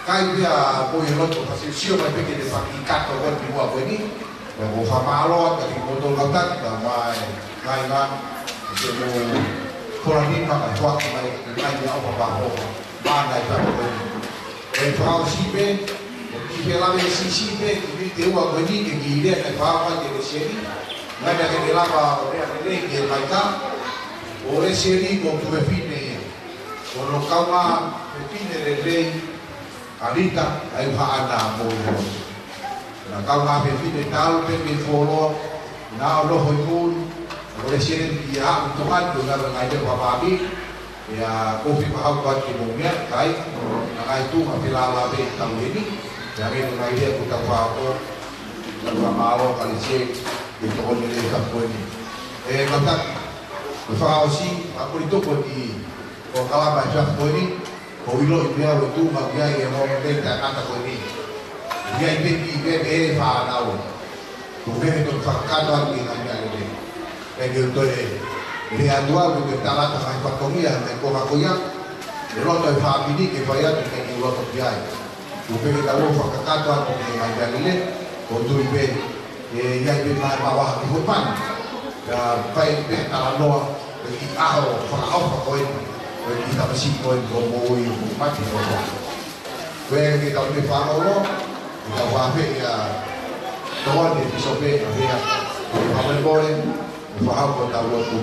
Kae pea ko e loto, ka sio mai pē ki he fakaʻikakato ko eni ʻi muʻa ko eni. Pea ʻoku ou fakamālō atu kiate kimoutolu kau taki, kae ʻumaʻā e kāinga, ke mou kole ni maka foaki mai, mai ni au papa ho, mana i papa ko eni. ʻE fakaʻosi pē, ʻoku ou kiʻi lave siʻisiʻi pē, ki he miniti ʻe ua ko eni, ke kiʻi lea kae fakaʻosi mai ki he Lesieli. Ngata ke te lava ʻo lea lelei ki he maika, ʻo Lesieli ko e tuofefine ia. Ko hono kaungā fefine lelei, ʻa Lita, ʻa ia ʻoku haʻana mo ia. Naʻa kaungā fefine talu pē mei he fuoloa, naʻa nau nofo ʻi muli, ko Lesieli ia ʻoku tokoni ko e ngaahi meʻa fakafāmili, ʻa ia ko e fika hau kuati mo mea, kai, naʻa ngai tu ma fila la pē tau eni, ʻa ia ko e ngaahi meʻa ʻoku tau fako, tau fakamālō kia Lesieli, ʻi he tokoni lelei ka ko eni. ʻE, ngata, ko e fakaʻosi, ʻa ko e tokoni, ko e kalama ʻi he efiafi ko eni, ʻoku ou ʻiloʻi pē ʻa e tuʻunga ʻoku ʻi ai e ongo meʻa taʻengata ko eni. ʻI ai pē ki he meʻa ʻe fānau. Ko e meʻa ke toki fakakakato atu ki he ngaahi meʻa lelei. Pea ke toe lea atu au, ke toe tala atu e ngaahi fatongia, ngaahi konga ko ia. ʻE loto e fāmili ke fai atu ke ke loto ki ai. Ko e meʻa ke tau fakakakato atu ki he ngaahi meʻa lelei. ʻOku ou tui pē ʻe ʻi ai pē mai ma waha ki hopani. Ka fai pē talanoa, ʻe ki ʻaho fakaʻofa ko eni, ʻe ki tamasiʻi ko eni, ko moʻui, ko mate ko eni. Ko e ke tau ne fānolo, ke tau fāfē ia, tau ane pisope, ʻa ia, ko e fāmili kole, ko e fāhau ko tau lotu.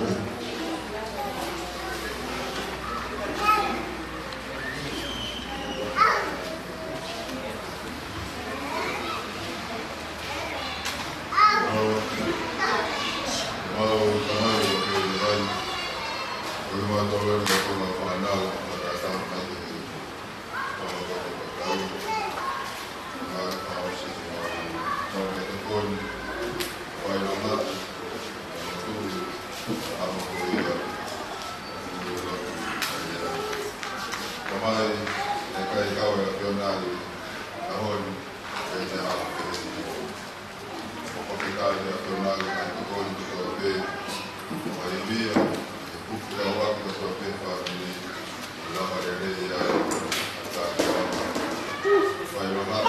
Tamai, ʻe kai kau e ʻAfiona ʻi he ʻaho ni, ʻe te hao ke heni. ʻOku ou fakafetaʻi ʻe ʻAfiona ʻi he ngaahi tokoni kotoa pē, ʻo e meʻa, ʻi he puke ʻa e ʻaho kotoa pē fāmili, ʻi he lava lelei ai, ʻa e fai lava.